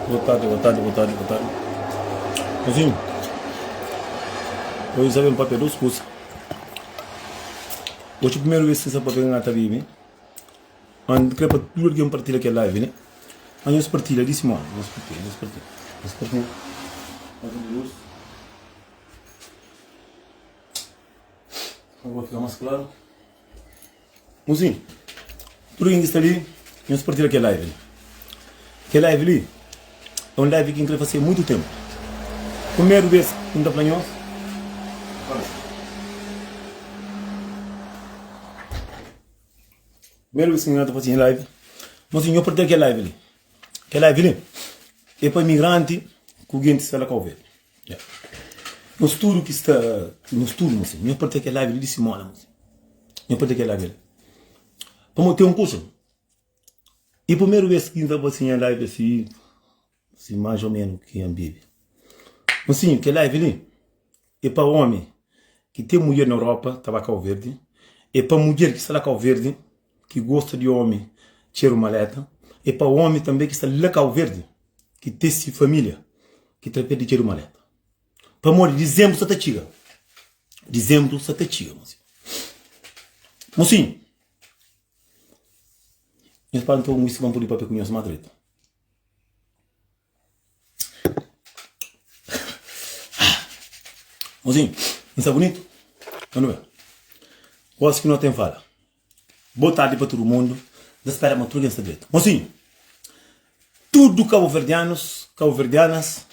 Boa tarde, boa tarde, boa tarde, boa tarde. Mozinho, hoje sabe papia dos kusa. Hoje primeiro vez que sa papia nga ta bibi. An kre pa tudo alguém partilha kel live, né? Mas nhos partilha, disse mano, nhos partilha, nhos partilha. Nhos partilha. Nhos Agora fica mais claro. Mozinhu, tudu ken ki sta li, nhos partilha kel live li. Kel live li é un live ki N kre fase muitu tenpu. Primeru bes ki N ta fla nhos, primeru bes ki N ta fase nha live, mozinhu, nhos partilha kel live li. Kel live li é pa imigranti ku gentis ki sta la Kau Verdi. Nos tudu ki sta, nos tudu, mosinhu, nhos partilha kel live li di Simona, mosinhu. Nhos partilha kel live li. Pamodi ten un kusa, e primeru bes ki N ta fase nha live asi, si mais ou menos ki N bibi. Mosinhu, kel live li e pa omi ki ten mudjer na Europa ta ba Kau Verdi, e pa mudjer ki sta la Kau Verdi ki gosta di omi txeru maleta, e pa omi tanbe ki sta la Kau Verdi ki ten si familia ki ta perde txeru maleta. Pamodi dizembru sta ta txiga. Dizembru sta ta txiga, mosinhu. Mosinhu, nhos para nton un whisky pa N pode papia ku nhos más dretu. Mosinhu, N sta bunitu? Anu ben. Gosi ki no ten fala. Boa tardi pa tudu mundu. N ta spera ma tudu algen sta dretu. Mosinhu, tudu kabuverdianus, kabuverdianas,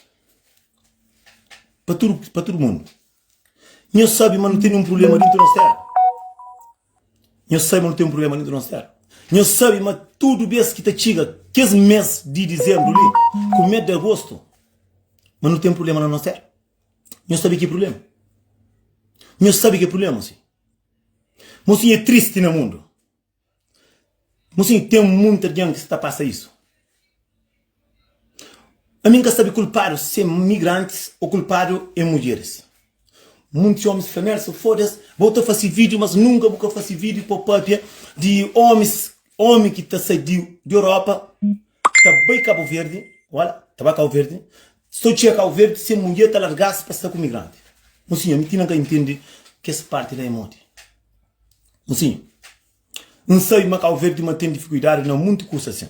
pa tudu, pa tudu mundu. Nhos sabe ma nu tene un prubléma dintu nos téra? Nhos sabe ma nu ten un prubléma dintu nos téra? Nhos sabe ma tudu bês ki ta txiga kes mês di dizembru li, ku mês di agostu, ma nu ten prubléma na nos téra? Nhos sabe ki prubléma? Nhos sabe ki prubléma, mosinhu? Mosinhu é tristi na mundu. Mosinhu ten munti algen ki sta pasa isu. Ami N ka sabe kulpadu si é migrantis o kulpadu é mudjeris. Munti omis fla Nelson fodas bo ta fasi video mas nunka bu ka fasi video pa papia di omis omi ki ta sai di Europa ta bai Cabo Verde wala ta bai Cabo Verde so txiga Cabo Verde se mudjer ta largas pa sta ku migranti. Mosinhu ami ti na ka intende kes parti la é modi. Mosinhu N sabe ma Cabo Verde ma ten difikuldadi na munti kusa sin.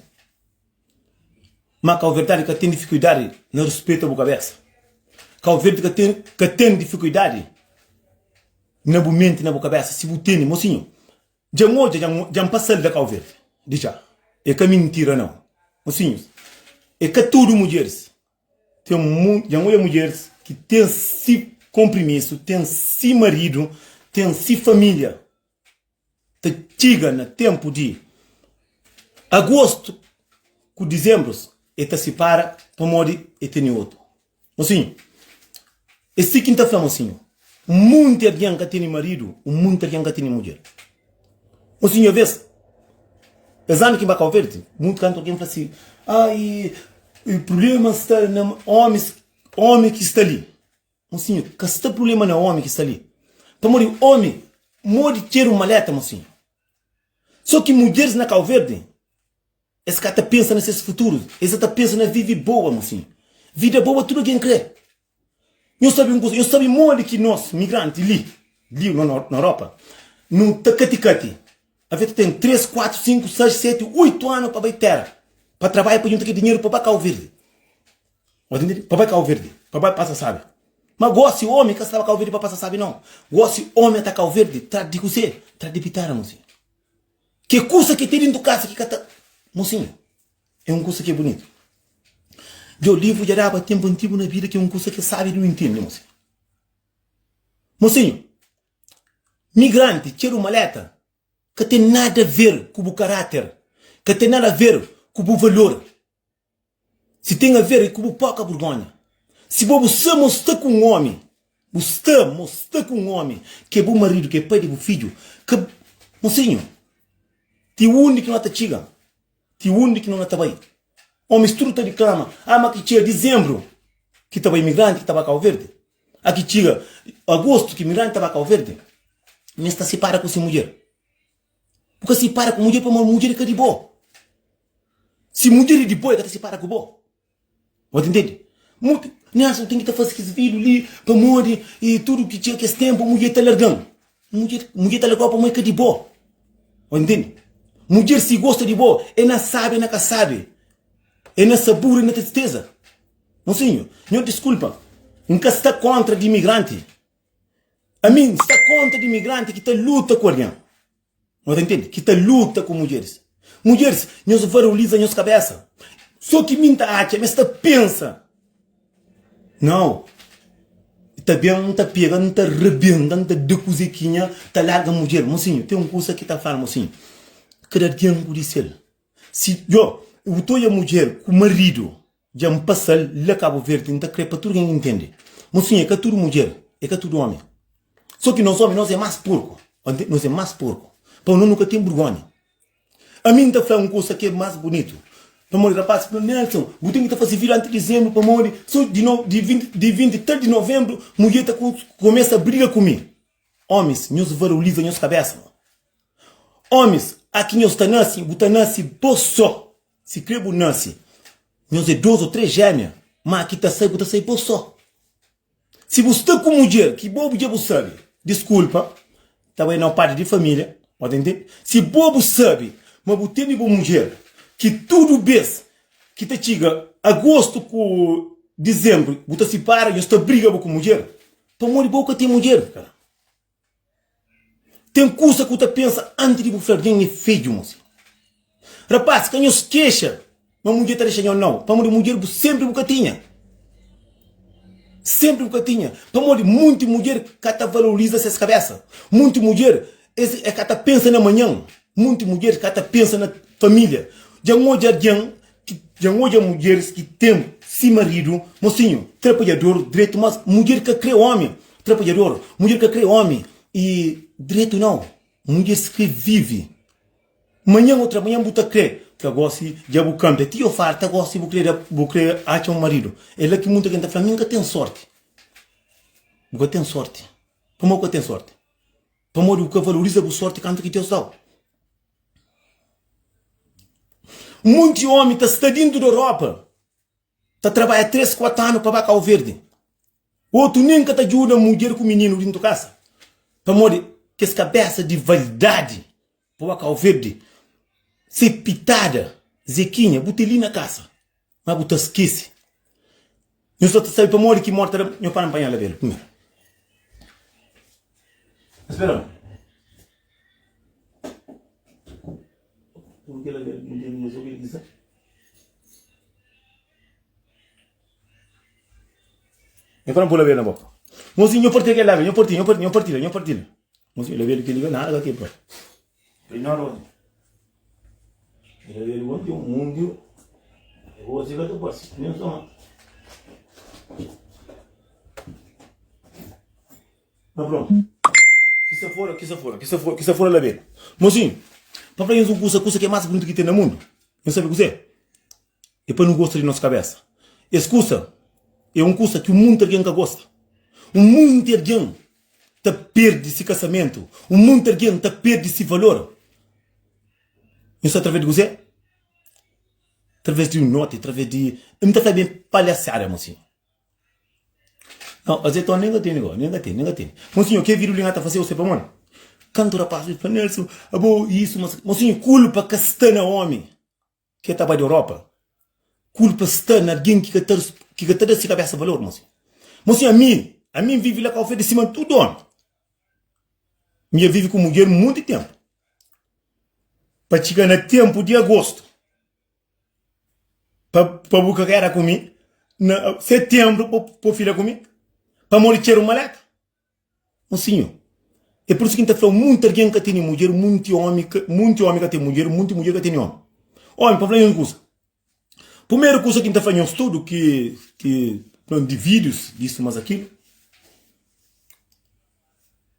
Ma Cabo Verdadi ka ten difikuldadi na rispeta bu kabesa. Cabo Verde ka ten ka ten difikuldadi na bu menti na bu kabesa si bu tene mosinhu dja N odja dja N pasal da Cabo Verde dja e ka mintira nau mosinhus e ka tudu mudjeris ten mu dja N odja mudjeris ki ten si konprimisu ten si maridu ten si familia ta txiga na tenpu di agostu ku dizenbrus e ta sipara pamodi e tene otu. Mosinhu, e si ki N ta fla mosinhu, un munti algen ka tene maridu, un munti algen ka tene mudjer. Mosinhu, aves, es anu ki N ba Kau Verdi, munti kantu algen fla si, ai, prublema sta na omis, omi ki sta li. Mosinhu, ka sta prublema na omi ki sta li. Pamodi omi modi txeru maleta, mosinhu. So ki mudjeris na Kau Verdi, es ka ta pensa na ses futuru, es sa ta pensa na vivi boa, mosinhu. Vida boa tudu algen kre. Nhos sabe un kuza, nhos sabe modi ki nos migranti li, li na Europa, nu ta kati-kati. Aves ta ten 3, 4, 5, 6, 7, 8 anu pa bai tera, pa trabadja, pa djunta kel dinheru pa bai Kau Verdi. Pa bai Kau Verdi, pa bai pasa sabi. Ma gosi omi ka staba Kau Verdi pa pasa sabi nau. Gosi omi ata Kau Verdi tra di kuse? Tra di pitara mosinhu. Ke kusa ki ten dintu kasa ki ka ta mosinhu. É un kusa ki é bunitu. Djo livru dja daba tempu antigu na vida ki é un kusa ki é sabi di nu intende mosinhu. Mosinhu, migranti txeru maleta ka ten nada a ver ku bu karater, ka ten nada a ver ku bu valor. Si ten a ver é ku bu poka burgonha. Si bo bu sta mo sta ku un omi, bu sta mo sta ku un omi ki é bu maridu, ki é pai di bu fidju, ka mosinhu, ti undi ki no ta txiga, ti undi ki no na ta bai. Omis tudu ta diklama, ah ma ki txiga dizembru ki ta bai imigranti ki ta bai Kau Verdi, ah ki txiga agostu ki imigranti ta bai Kau Verdi, mi sta sipara ku si mudjer. Bu ka sipara ku mudjer pamodi mudjer é ka di bo. Si mudjer é di bo, el ka ta sipara ku bo. Bo ta intende? Mutu Nelson ten ki ta faze kes vídiu li pamodi e tudu ki txega kes ténpu mudjer ta larga-m. Mudjer, mudjer ta larga-u pamodi é ka di bo. Bo intende? Mudjer si gosta di bo, é na sabi, é na ka sabi. É na sabura, é na tristeza. Mosinhu, nho diskulpa, N ka sta kóntra di imigranti. Ami N sta kóntra di imigranti ki ta luta ku algen. Nhos ta intende? Ki ta luta ku mudjeris. Mudjeris, nhos varoliza nhos kabesa. So ki mi N ta atxa ma es ta pensa. Nau. Ta ben, N ta pega, N ta rebenta, N ta da kuzekinha, ta larga mudjer. Mosinhu, ten un kusa ki ta fala, mosinhu, kada algen ku di sel. Si, yo, bu ta odja mudjer ku maridu, Dja N pasa-l la Kabu Verdi, N ta kre pa tudu gen intende. Mosinhu, é ka tudu mudjer, é ka tudu omi. So ki nos omi, nos é más porku. Nos é más porku. Pamodi nos nu ka ten burgonha. Ami N ta fla un kusa ki é más bunitu. Pamodi rapazis fla, Nelson, bu ten ki ta fase vida anti dizembru pamodi so di no, di 20, di 20 tal di novembru mudjer ta kumesa briga ku mi. Omis, nhos valoriza nhos kabesa. Omis, aki nhos ta nase, bu ta nase bo so. Si kre bu nase, nhos é dos ô tres jémia, má ki ta sai, bu ta sai bo sô. Si bu sta ku mudjer ki bo dja bu sabe, diskulpa, ta bai na parti di família, bu ta intende? Si bo bu sabe ma bu tene bu mudjer ki tudu bês ki ta txiga agostu ku dizembru bu ta sipara, nhos ta briga bo ku mudjer, pamodi bo ka ten mudjer? Ten kusa ku ta pensa anti di bu fla algen é fedju mosi. Rapaz, ka nhos kexa ma mudjer ta dexa nho nau, pamodi mudjer bu sempri bu ka tinha. Sempri bu ka tinha, pamodi munti mudjer ka ta valoriza ses kabesa. Munti mudjer es e ka ta pensa na manhan, munti mudjer ka ta pensa na familia. Dja N odja algen Dja N odja mudjeris ki ten si maridu, mosinhu, trapadjador dretu, mas mudjer ka kre omi trapadjador, mudjer ka kre omi i dretu nau, mudjeris kre vivi. Manhan o tramanhan bu ta kre fla gosi dja bu kanpia ti yo farta gosi bu kre da bu kre atxa un maridu. É la ki munta ken ta fla mi N ka ten sorti. Bu ka ten sorti. Pamodi bu ka ten sorti? Pamodi bu ka valoriza bu sorti kantu ki Deus dau. Munti omi ta sta dintu di Europa ta trabadja 3, 4 anu pa ba Kau Verdi. Otu nen ka ta djuda mudjer ku mininu dintu kasa. Pamodi kes kabesa di vaidadi pa ba Kau Verdi se pitada Zekinha bu ten li na kasa ma bu ta skese. Nhu sa ta sabe pamodi ki morti ta da nhu para npanha labelu primeru. Spera. Nhu para npoi labelu na boka. Mosinhu nhu partilha kel labelu, nhu partilha, nhu partilha, nhu partilha, nhu partilha. Mosinhu labelu kel li ka nada ka kebra. Mosinhu, pa fla nhos un kusa, kusa ki é más bunitu ki ten na mundu, nhos sabe kuzê? É pa nu gosta di nos kabésa. Es kusa é un kusa ki un monti algen ka gosta. Un monti algen ta perde si kasamentu, un monti algen ta perde si valor. Nhos sta através di kuzê? Através di un noti, através di. N ta fla ben palhasada, mosinhu. Nau, azeitona nen ka tene go, nen ka tene, nen ka tene. Mosinhu, ke vídiu li N ta fase ose pamodi? Kantu rapaz fla, Nelson, abo isu, mas. Mosinhu, kulpa ka sta na omi. Ke ta bai di Europa, kulpa sta na algen ki ka ta ki ka ta da si kabesa valor, mosinhu. Mosinhu, ami, ami N vivi la Kau Verdi sima tudu omi. Mi dja vivi ku mudjer monti tenpu. Pa txiga na tenpu di agostu, pa pa bu ka kera ku mi, na setenbru pa bu fila ku mi, pamodi txeru maleta. Mosinhu, é pur isu ki N ta fla-u, munti algen ka tene mudjer, munti ómi ka, munti ómi ka ten mudjer, munti mudjer ka tene ómi. Ómi, pa fla nhos un kuza, primeru kuza ki N ta fla nhos tudu ki, ki fla-m di vídius, disu mas akilu,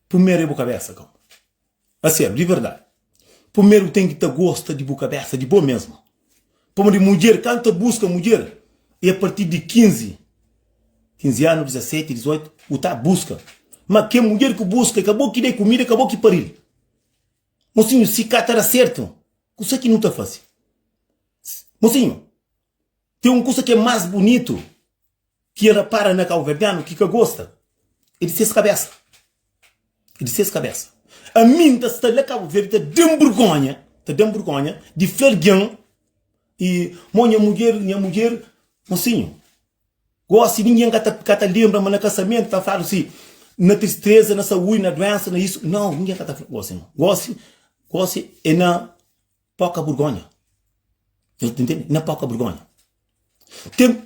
primeru é bu kabésa, kau. Aseru, di verdadi. Primeru bu ten ki ta gosta di bu kabésa, di bo mésmu. Pamodi mudjer, kantu ta buska mudjer, é a partir di 15, 15 anu, 17, 18, bu ta buska. Ma kel mudjer ki bu buska, é ka bo ki da-i kumida, é ka bo ki pari-l. Mosinhu, si ka ta da sertu, kuse ki nu ta fase? Mosinhu, ten un kusa ki é más bunitu ki N rapara na kauverdianu ki ka gosta é di ses kabésa. É di ses kabésa. Ami N ta sta la Kabu Verdi ta da-m burgónha, ta da-m burgónha di fla algen i mo nha mudjer, nha mudjer, mosinhu, gósi ningen ka ta ka ta lenbra ma na kasamentu ta fladu si na tristeza, na saúdi, na duénsa, na isu. Nau, ningen ka ta fla gósi nau. Gósi, gósi é na Poka burgonha. Nhos ta intende? Na poka burgonha. Ten,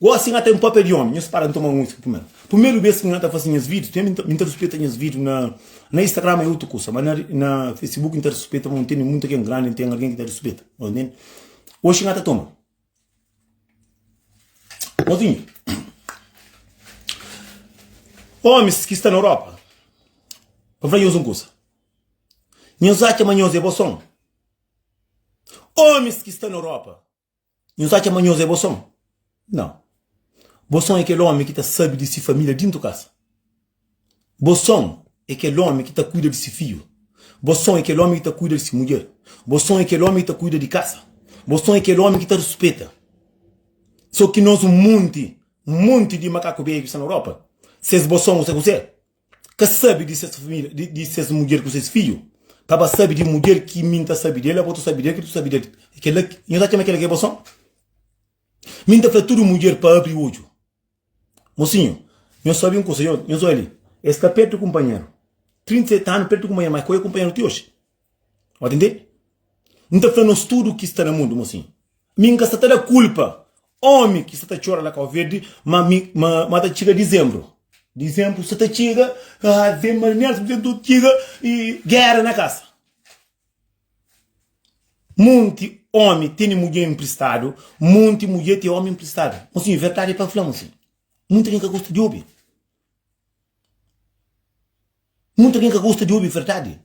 gosi N ta papia di omi, nhos para N toma un whisky primeru. Primeru bes ki N ta fasi nhas vídius, mi N ta ruspeta nhas vídius na na Instagram é otu kusa, ma na na Facebook N ta ruspeta, ma N tene muita ken grandi, N ten algen ki ta ruspeta. Nhos ntende? Oxi N ta toma. Mozinhu, omis ki sta na Europa, pa fla nhos un kusa. Nhos atxa ma nhos é bo son? Omis ki sta na Europa, nhos atxa ma nhos é bo son? Nau. Bo son é kel omi ki ta sabe di si família dintu kasa. Bo son é kel omi ki ta kuida di si fidju. Bo son é kel omi ki ta kuida di si mudjer. Bo son é kel omi ki ta kuida di kasa. Bo son é kel omi ki ta ruspeta. So ki nos un munti, un munti di makaku bedju ki sta na Europa, ses bo son kuse kuse? ka sabe di ses família, di, di ses mudjer ku ses fidju, pa ba sabe di mudjer ki mi N ta sabe del, abo ta sabe del, ki tu sabe del. Kela, nhos ta txoma kela ki é bo son? Mi N ta fla tudu mudjer pa abri odju. Mosinhu, nhos sabe un kusa, nhos odja li, es sta pertu kunpanheru, 37 anu pertu kunpanheru, ma ka oja kunpanheru ti oxi. Bo ta intende? N ta fla nos tudu ki sta na mundu, mosinhu, mi N ka sta ta da kulpa omi ki sta ta txora la Kau Verdi, ma mi ma ma ta txiga dizembru. Dizembru sta ta txiga, ah, vem Marinel, dizembru txiga i gera na kasa. Munti omi tene mudjer inpristadu, munti mudjer ten omi inpristadu. Mosinhu, verdadi é pa fla, mosinhu. Munti algen ka gosta di obi. Munti algen ka gosta di obi verdadi.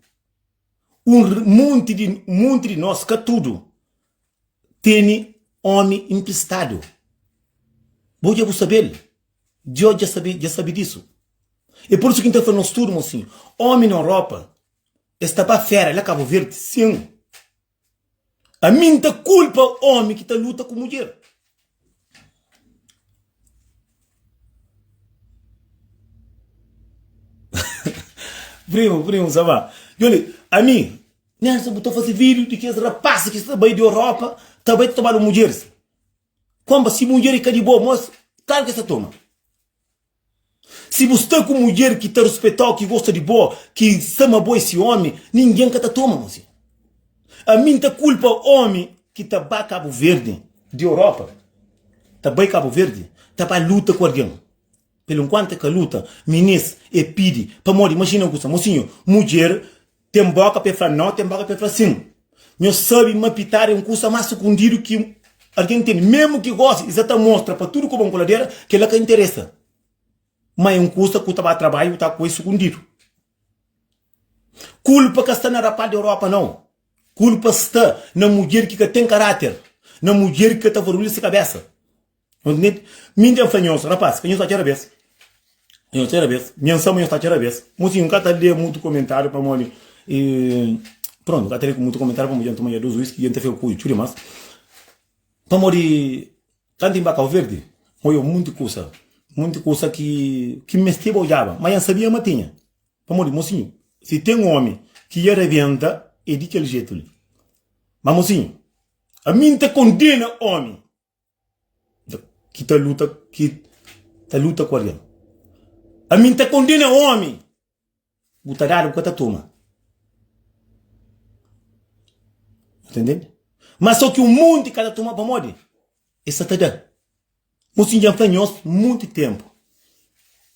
Un munti di munti di nos, ka tudu, tene omi inpristadu. Bo dja bu sabe-l. Dios dja sabe, dja sabe disu. É pur isu ki N ta fla nos tudu, mosinhu, omi na Europa, es ta ba fera la Kabu Verdi, sin. Ami N ta kulpa omi ki ta luta ku mudjer. Primo, primo, sa ba. Joli, ami, Nelson, bu ta fasi vídeo di kes rapazes ki sta bai di Europa, ta bai ta tomadu mudjeris. Konba, si mudjer i ka di bo, mos, klaru ki es ta toma. Si bu sta ku mudjer ki ta ruspetau, ki gosta di bo, ki sta ma bo é si omi, ningen ka ta toma mosi. Ami N ta kulpa omi ki ta ba Kabu Verdi di Europa, ta bai Kabu Verdi, ta ba luta ku algen. Pelu nkuantu e ka luta, minis e pidi, pamodi imajina un kusa, mosinhu, mudjer Ten boka pa e fla nau, ten boka pa e fla sin. Nhos sabe ma pitada é un kusa más sukundidu ki algen tene. Memu ki gosi i sa ta mostra pa tudu kobon ku ladera, kila ka interesa. Ma é un kusa ku ta ba trabadju, bu ta ku el sukundidu. Kulpa ka sta na rapaz di Europa nau. Kulpa sta na mudjer ki ka ten karáter, na mudjer ki ka ta valoriza se kabesa. Mi N ten fla nhos, rapaz, ka nhos ta txera bes. Nhos txera bes. Mi N sa ma nhos ta txera bes. Mosinhu, N ka ta lê mutu komentáriu pamodi Prontu, N ka ta lê mutu komentáriu pamodi dja N toma nha dos whisky dja N ta fika ku txu dimas. Pamodi kantu N ba Kau Verdi, N odja munti kusa, munti kusa ki ki N mesteba odjaba, ma dja N sabia ma tinha. Pamodi, mosinhu, si ten omi ki dja rebenta, é di kel jetu li. Ma, mosinhu, ami N ta kondena omi. Ki ta luta ki ta luta ku algen. Ami N ta kondena omi. Bu ta dadu bu ka ta toma. Bu ta ntende? Ma so ki un monti ka ta toma pamodi e sa ta da. Mosinhu dja N fla nhos monti tenpu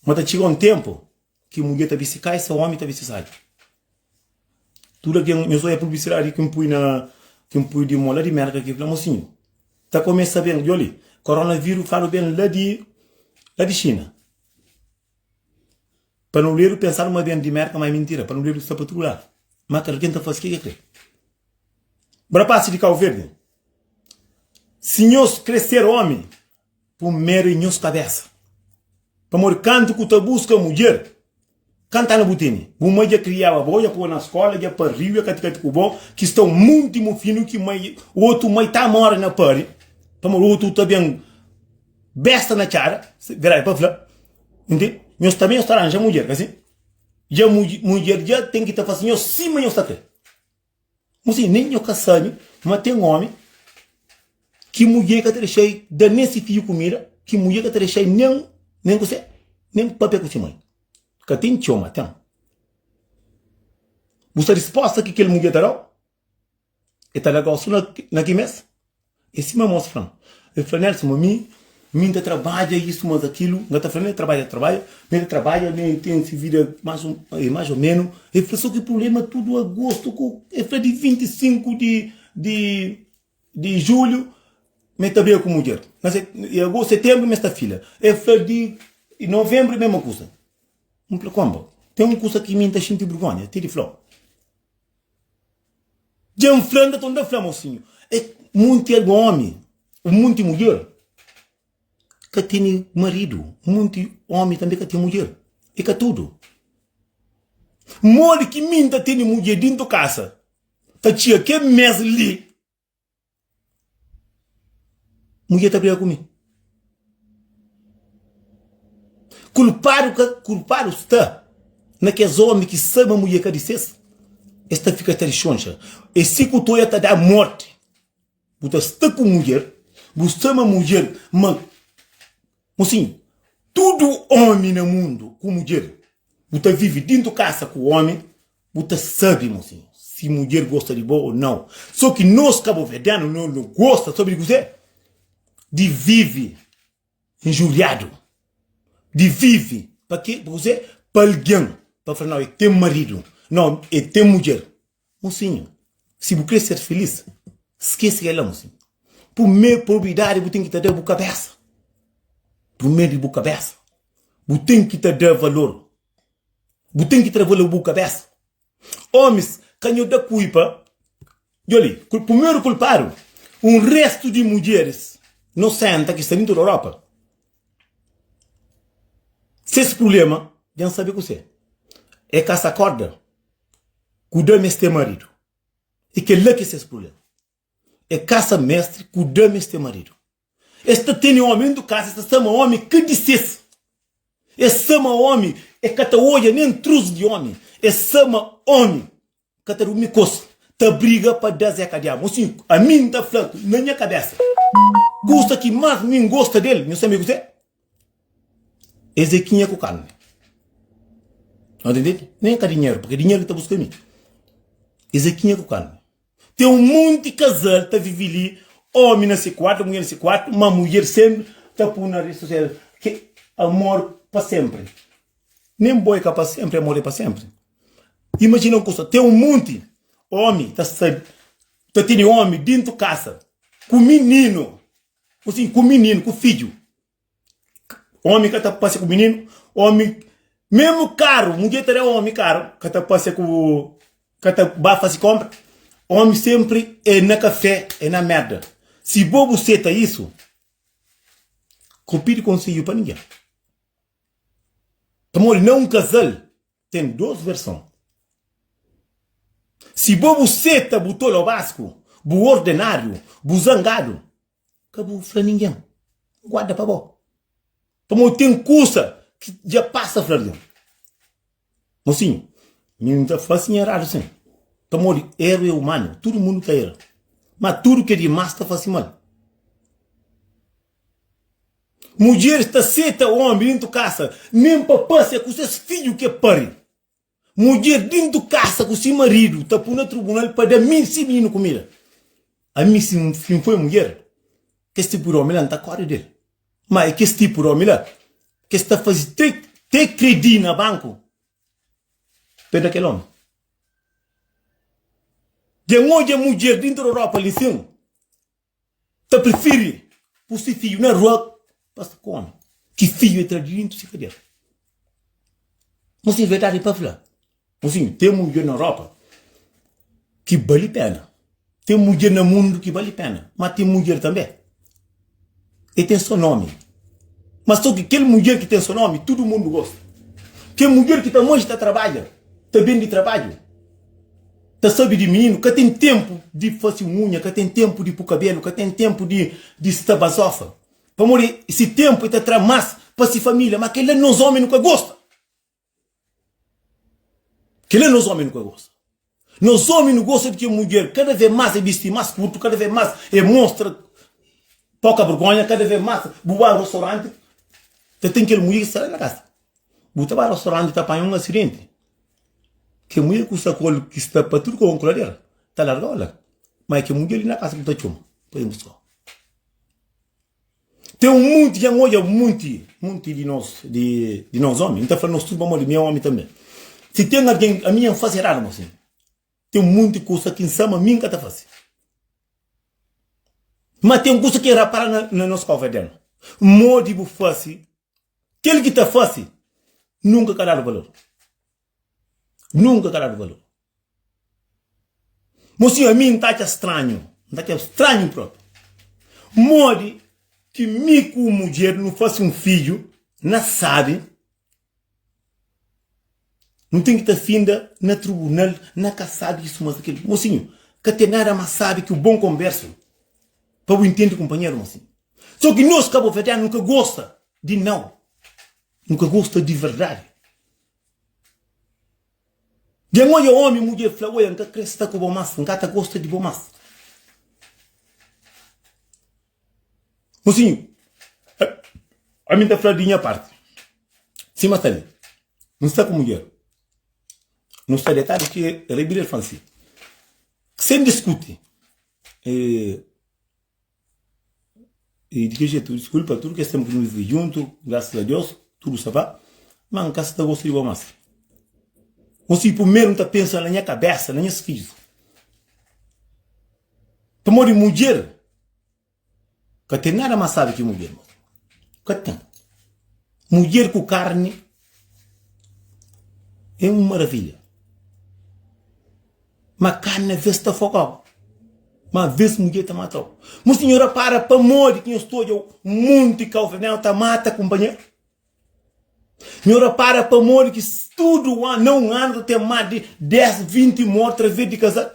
ma ta txiga un tenpu Ki mudjer ta bisti kaisa, omi ta bisti saia. Tudu algen, nhos odja publisidadi ki N pui na, ki N pui di mo la di Merka ki fla, mosinhu, ta kumesa ben, djo li, koronaviru fladu ben la di, la di Xina. Pa nu ledu pensadu ma ben di Merka, ma é mintira, pa nu ledu sta pa tudu ladu. Ma kada algen ta fasi ke ke kre. Rapasi di Kau Verdi, si nhos kre ser omi, Prumeru é nhos kabesa. Pamodi kantu ku ta buska mudjer. Kantu anu bu tene? Bu mai dja kriaba bo, dja pô na skola, dja pariu, dja kati-kati ku bo, ki sta un monti mufinu ki mai, otu mai ta mora na pari, pamodi otu ta ben besta na txada, verdadi pa fla, ntende? Nhos tanbe nhos ta ranja mudjer, ka si? Dja mudjer dja ten ki ta fase nhos sima nhos ta kre. Mosinhu, nen nho ka sabe ma ten omi ki mudjer ka ta dexa-i da nen si fidju kumida, ki mudjer ka ta dexa-i nen nen kuse, nen papia ku si mai. Ka ten txeu, ma ten. Bu sta disposta ki kel mudjer ta da-u? E ta larga-u so na ki mes? É sima mos fla-m. El fla, Nelson, ma mi, mi N ta trabadja isu mas akilu. N ka ta fla mi trabadja, trabadja. Mi ta trabadja, mi ten si vida mas o, mas o menu. El fla, so ki prublema tudu agostu ku, el fla di 25 di, di, di julhu mi ta briga ku mudjer. Na se, agostu, setenbru mi sta fila. El fla di novenbru mesma kusa. N fla, konba, ten un kusa ki mi N ta xinti burgonha ti di fla-u. Dja N fla, N ta torna fla, mosinhu, é munti algun omi, munti mudjer ka tene maridu, munti omi tanbe ka ten mudjer, e ka tudu. Modi ki mi N ta tene mudjer dintu kasa, ta txiga kel mes li, Mudjer ta briga ku mi. Kulpadu ka kulpadu sta na kes omi ki sabe ma mudjer ka di ses. Es ta fika ta dixonxa. E si ku toia ta da morti. Bu ta sta ku mudjer, bu sta ma mudjer ma Mosinhu, tudu omi na mundu ku mudjer, bu ta vivi dintu kasa ku omi, bu ta sabi, mosinhu, si mudjer gosta di bo o nau. So ki nos kabuverdianu no no gosta, sabi di kuzê? Di vivi injuriadu, di vivi pa ke? Pa kuzê? Pa algen pa fla nau e ten maridu, nau e ten mudjer. Mosinhu, si bu kre ser filis, skese kel-la, mosinhu. Primeru prioridadi bu ten ki ta da bu kabésa. Primeru di bu kabésa. Bu ten ki ta da valor. Bu ten ki ta da valor bu kabésa. Ómis, ka nho da kulpa. Djobe li, primeru kulpadu, un restu di mudjeris nosenta ki sta dintu di Europa. Ses prubléma dja N sabe kuse. É kasa korda. Ku da meste maridu. E kel-la ki é ses prubléma. E kasa mestri ku da meste maridu. Es ta tene omi dentu kasa, es ta sama omi ka di ses. Es sama omi, e ka ta odja nen trus di omi. Es sama omi ka ta durmi kos, ta briga pa da Zé Kadiabu. Mosinhu, ami N ta fla na nha kabesa, kusa ki mas mi N gosta del, nhu sabe kuzê? É Zequinha ku karni. Não entende? Nem ka dinheiro, porque dinheiro que tá busca mim. É Zequinha ku karni. Tem um monte de casal tá vive ali, homem na se quarto, mulher na se quarto, mas mulher sempre tá pôr na rede social que amor para sempre. Nem boi ka para sempre, amor é para sempre. Imagina um coisa, tem um monte homem tá sabe, tá tendo homem dentro casa com menino, assim, com menino, com filho. Omi ka ta pasia ku mininu, omi mesmu karu, mudjer ta da omi karu, ka ta pasia ku, ka ta ba fasi konpra. Omi sempri é na kafé, é na merda. Si bo bu seta isu, ka bu pidi konsedju pa ningen. Pamodi na un kazal ten dos verson. Si bo bu seta bu tolobasku, bu ordenariu, bu zangadu, Ka bu fla ningen. Guarda pa bo. Pamodi ten kusa ki dja pasa fla algen. Mosinhu, mi N ta fla sin eradu sin. Pamodi eru é umanu, tudu mundu ta era. Ma tudu ki é dimas ta fasi mal. Mudjeris ta seta omi dentu kasa nen pa pasia ku ses fidju ki e pari. Mudjer dintu kasa ku si maridu ta pui na trubunal pa da mi si mininu kumida. Ami si N foi mudjer, kes tipu di omi la N ta kori del. Ma e kes tipu di omi la ke sta fazi te te kredi na banku pa e da kel omi. Dja N odja mudjer dintu di Europa li sin. Ta prifiri pu si fidju na rua pa sta ku omi. Ki fidju e tra di dintu si kadera. Mosinhu, verdadi pa fla. Mosinhu, ten mudjer na Europa ki bali pena. Ten mudjer na mundu ki bali pena. Ma ten mudjer tanbe e ten so nomi. Ma so ki kel mudjer ki ten so nomi, tudu mundu gosta. Kel mudjer ki ta manxe ta trabadja, ta ben di trabadju, ta sabe di mininu, ka ten tenpu di fase unha, ka ten tenpu di pu kabelu, ka ten tenpu di di sta bazofa. Pamodi si tenpu e ta tra mas pa si familia, ma kel-la nos omi nu ka gosta. Kel-la nos omi nu ka gosta. Nos omi nu gosta di ke mudjer kada vez mas e bisti mas kurtu, kada vez mas e mostra poka burgonha, kada vez mas bu ba restauranti ta ten kel mudjer ki sta la na kasa. Bu ta ba restauranti ta panha un asidenti, ke mudjer ku sta ku el ki sta pa tudu ku koladera ta largau la, ma e ke mudjer li na kasa ku ta txoma pa ben buskau. Ten un munti, dja N odja munti, munti di nos, di, di nos omi. N ta fla nos tudu pamodi mi é omi tanbe. Si ten algen, ami N fasi eradu, mosinhu. Ten munti kusa ki N sa ma mi N ka ta fasi. Ma ten kusa ki N rapara na, na nos kauverdianu. Modi bu fasi, kel ki ta fasi, nunka ka dadu valor. Nunka ka dadu valor. Mosinhu, ami N ta atxa stranhu, N ta atxa stranhu propi. Modi ki mi ku mudjer nu fase un fidju, na sabi, nu ten ki ta finda na tribunal, na ka sabi isu mas akil. Mosinhu, ka ten nada mas sabi ki un bon konbersu pa bu intende kunpanheru, mosinhu. So ki nos kabuverdianu nu ka gosta di nau, nu ka gosta di verdadi. Dja N odja omi mudjer fla, Oia, N ka kre sta ku bo mas, N ka ta gosta di bo mas. Mosinhu, ami N ta fla di nha parti, sima sta li, N sta ku mudjer, nu sta detadu ki rebida el fla-m si, sen diskuti, E di ki jetu? Diskulpa, tudu kes tenpu ki nu vive djuntu, grasas a Deus, tudu sta ba, ma N ka sta gosta di bo mas. Ô si primeru N ta pensa na nha kabesa, na nhas fidjus. Pamodi mudjer ka ten nada más sabi ki mudjer, ka ten. Mudjer ku karni é un maravilha. Ma karni aves ta fogau, ma aves mudjer ta matau. Mo sinhor rapara pamodi ki nhos ta odja monti kauverdianu ta mata kunpanheru? Nho rapara pamodi ki tudu anu, na un anu ta ten mas di 10, 20 morti atraves di kazal?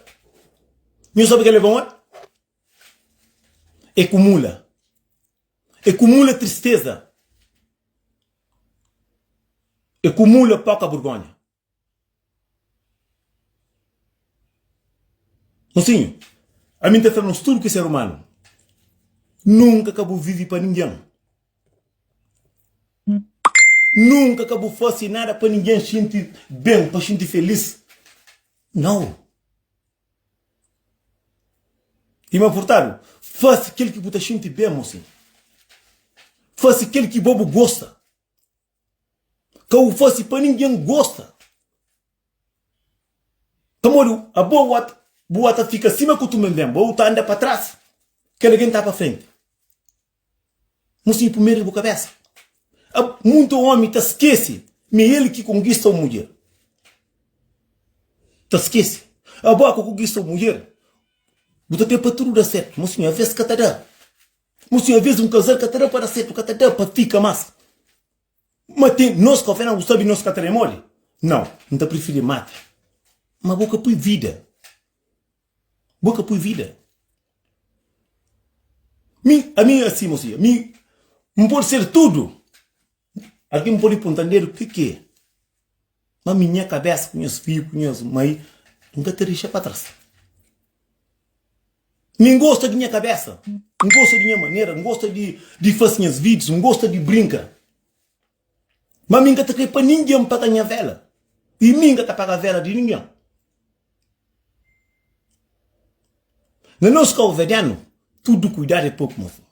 Nho sabe kel-la é pamodi? É kumula. É kumula tristeza. É kumula poka burgonha. Mosinhu, ami N ta fla nos tudu ki ser umanu, nunka ka bu vivi pa ningen. Nunka ka bu fasi nada pa ningen xinti ben, pa xinti felis. Nau. Irma Furtado, fasi kel ki bu ta xinti ben, mosinhu. Fasi kel ki bo bu gosta. Ka bu fasi pa ningen gosta. Pamodi abo bu ata fika sima ku tumen-ben, bo ta anda pa tras, kel algen ta pa frenti. Mosinhu primeru di bu kabesa. Muntu omi ta skese ma é el ki konkista un mudjer. Ta skese. Abo ku konkista un mudjer, bu ta kre pa tudu da sertu. Mosinhu, aves ka ta da. Mosinhu, aves un kazal ka ta da pa da sertu, ka ta da pa fika mas. Ma ten nos ka fla, bu sabi nos ka ta da modi? Nau, N ta prifiri mata. Ma bo ka pui vida. Bo ka pui vida. Mi, ami asi, mosinhu, mi N pode ser tudu. Algen pode punta-m dedu ki ki é. Ma mi nha kabesa ku nhas fidju ku nhas mai, N ka ta dexa pa tras. Mi N gosta di nha kabesa, N gosta di nha manera, N gosta di di fasi nhas videos, N gosta di brinka. Ma mi N ka ta kre pa ningen paga nha vela. I mi N ka ta paga vela di ningen. Na nos kauverdianu, tudu kuidadu é poku, mosinhu.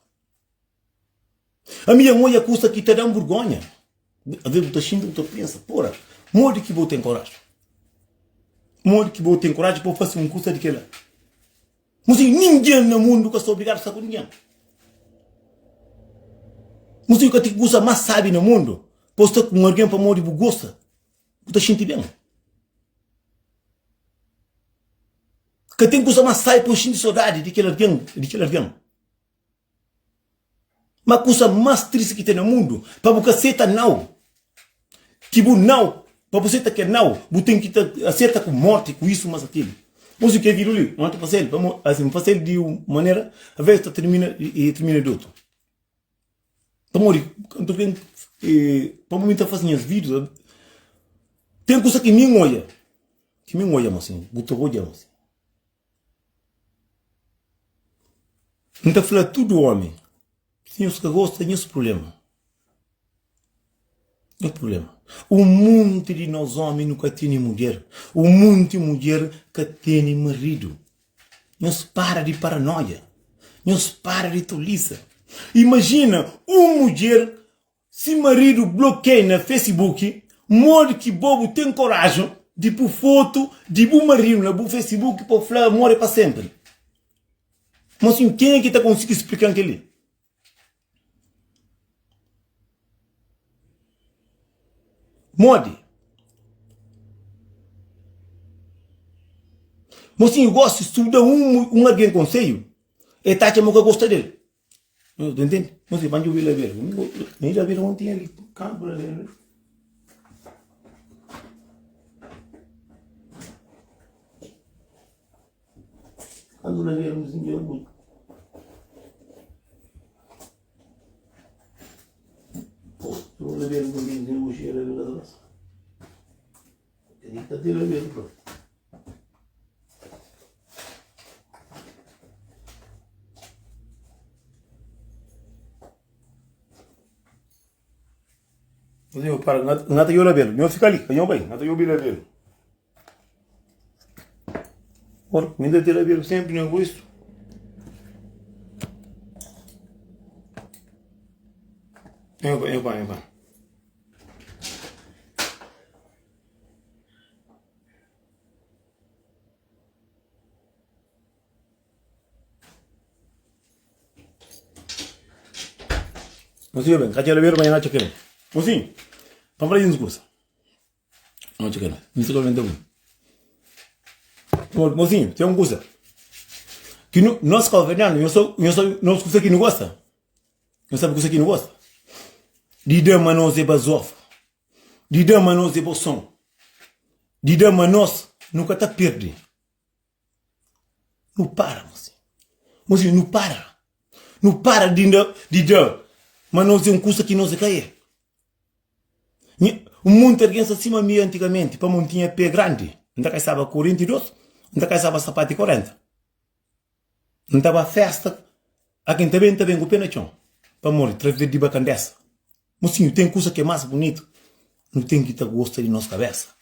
Ami dja N odja kusa ki ta da-m burgonha. Alvês bu ta xinti, bu ta pensa, Pora, modi ki bo ten koraji? Modi ki bo ten koraji pa bu fase un kusa di kel-la? Mo si ningen na mundu ka sta obrigadu sta ku ningen. Mo si ka ten kusa más sábi na mundu pa bu sta ku un algen pamodi bu gosta, bu ta xinti ben. Ka ten kusa más sábi pa bu xinti sodadi di kel algen, di kel algen. Ma kusa mas tristi ki ten na mundu, pa bu ka seta nau. Ki bu nau, pa bu seta kel nau, bu ten ki ta aseta ku morti, ku isu mas akilu. Bo si ke vidu li, N ta fasel, pamo asin, N fasel di un manera, aves ta termina, i termina di otu. Pamodi, kantu ki N, pamo mi ta fasi nhas vidus, ten kusa ki mi N oja, ki mi N oja ma sin, bu ta oja ma sin. N ta fla tudu omi, si nhos ka gosta, nhos prubléma. Nhos prubléma. Un monti di nos omi nu ka tene mudjer, un monti mudjer ka tene maridu. Nhos para di paranoia, nhos para di tolisa. Imajina un mudjer Si maridu blokei na Facebook, modi ki bo bu ten korajen di pu fotu di bu maridu na bu Facebook pa fla amor é pa senpri? Mosinhu, kenha ki ta konsigi splikan kel-li? Modi? Mosinhu, gosi si bu da un algen konselhu, el ta atxa ma bu ka gosta del. Nhos ta ntende? Nhos pa djubi labelu. Mi labelu un tinha li kantu labelu. Kantu labelu mi sinti orgulho. Pô, labelu un tinha li, o labelu da passa. Ele tá de labelu, pô. Nho para, nho ta yola belu. Nho fika li, ka nho bai. Nho ta yobi la belu. Ora, mi ta tira belu sempri nho ku isu. Nho bai, nho bai, nho bai. Mosinhu ben, ka txeu ben, ma txeu kel. Mosinhu, pa fala uns kusa. Não txeu kel. Mi sta ben bu. Mosinhu, tem um kusa. Ki nu, nós cabo-verdiano, nós só, nós só, nós kusa ki nu gosta. Nós sabe kusa ki nu gosta. Di da ma nós é bazofa. Di da ma nos é boson. Di da ma nos nu ka ta perde. Nu para, mosinhu. Mosinhu, nu para. Nu para di da, di da ma nos é un kusa ki nos é ka é. Un monti algen sta sima mi antigamenti, pamodi N tinha pé grandi. N ta kaisaba 42, N ta kaisaba sapati 40. N ta ba festa, a ken ta ben, ta ben ku pé na txon. Pamodi traves di bakandesa. Mosinhu, ten kusa ki é más bunitu, nu ten ki ta gosta di nos kabésa.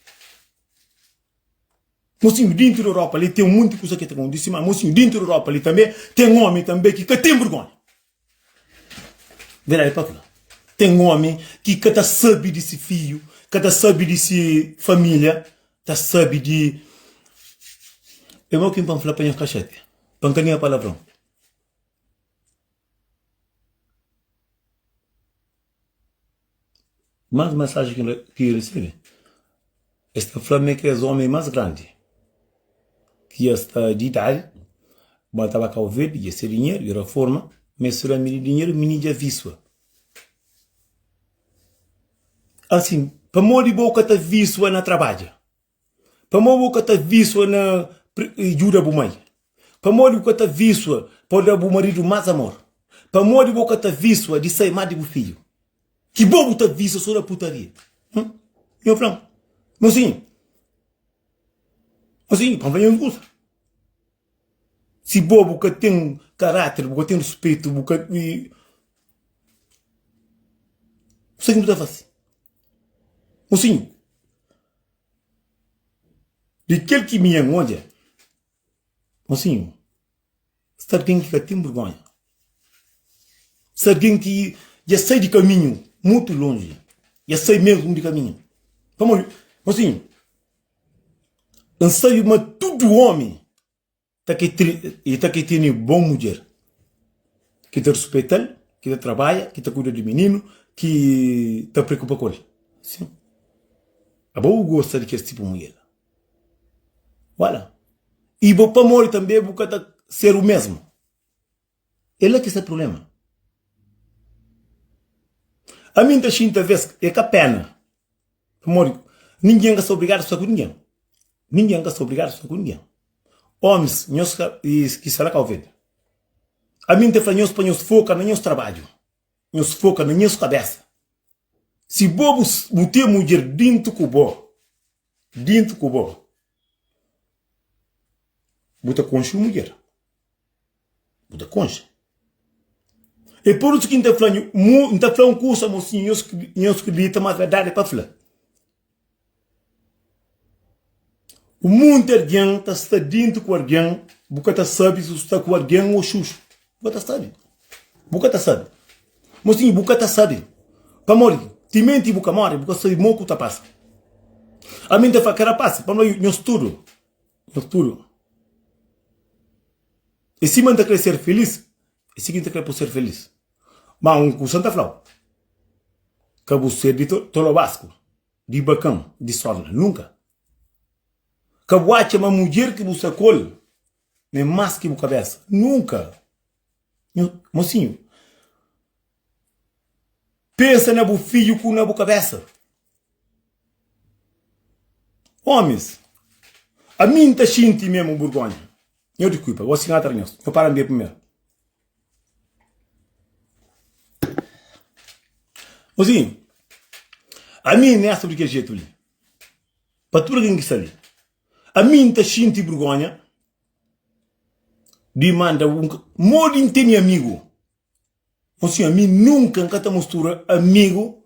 Mosinhu, dintu di Europa li ten munti kusa ki ta kontise, má mosinhu, dintu di Europa li tanbê ten ómi tanbê ki ka ten burgónha. Verdadi pa fla, ten ómi ki ka ta sabe di se fidju, ka ta sabe di se família, ta sabe di. É mau ki N pa N fla pa nhos ka xatia, pa N ka nega palavron. Más mensaji ki N resebe, es ta fla ma é kes ómi más grandi ki dja sta di idadi, ma ta ba Kau Verdi, dja se dinheru, dja raforma, ma es fla mi di dinheru mi dja visua. Asin, pamodi bo ka ta visua na trabadja? Pamodi bu ka ta visua na djuda bu mai? Pamodi bu ka ta visua pa da bu maridu más amor? Pamodi bu ka ta visua di sai más di bu fidju? Ki bo bu ta visua so na putaria? Hum? Nho fla-m, Mosinhu, mosinhu, pa N fla-m un kusa. Si bo bu ka ten karáter, bu ka ten ruspetu, bu ka. Kusa ki bu ta fase? Mosinhu, Di kel ki mi N odja, mosinhu, sta algen ki ka ten burgonha. Sta algen ki dja sai di kaminhu mutu lonji, dja sai mesmu di kaminhu. Pamodi, mosinhu, N sabe ma tudu omi ta ki e ta ki tene bon mudjer ki ta ruspetal, ki ta trabadja, ki ta kuida di mininu, ki ta preokupa ku el. Sin. Abo bu gosta di kes tipu mudjer la. Wala. I bo pamodi tanbe bu ka ta ser u mesmu. É la ki sta problema. Ami N ta xinti aves é ka pena. Pamodi ningen ka sta obrigadu sta ku ningen. Ningen ka sta obrigadu sta ku ningen. Omis, nhos ka ki sta la Kau Verdi, ami N ta fla nhos pa nhos foka na nhos trabadju, nhos foka na nhos kabesa. Si bo bu ten mudjer dintu ku bo, dintu ku bo, bu ta konxe un mudjer. Bu ta konxe. É por isso ki N ta fla nhu, N ta fla un kusa, mosinhu, nhos, nhos kridita ma verdadi é pa fla. Un monti algen ta sta dintu ku algen, bu ka ta sabe si bu sta ku algen ô xuxu. Bu ka ta sabe. Bu ka ta sabe. Mosinhu, bu ka ta sabe. Pamodi, timenti bu ka móre, bu ka sabe mo ku ta pasa. Ami N ta fla, ka rapasi, pamodi nhos tudu, nhos tudu. E sima N ta kre ser filis, e si ki N ta kre pa bu ser filis. Ma un kusa N ta fla-u, ka bu ser di tolobasku, di bakan, di sorna, nunka. Ka bu atxa ma mudjer ki bu sta ku el ma é más ki bu kabésa, nunka. Mosinhu, pensa na bu fidju ku na bu kabésa. Omis, ami N ta xinti memu burgonha. Nho diskulpa, gosi N atra nhos. Nho para N bebe primeru. Mosinhu, ami N nesta di kel jetu li. Pa tudu algen ki sta li, ami N ta xinti burgonha di manda un. Modi N tene amigu? Mosinhu, ami nunka N ka ta mustura amigu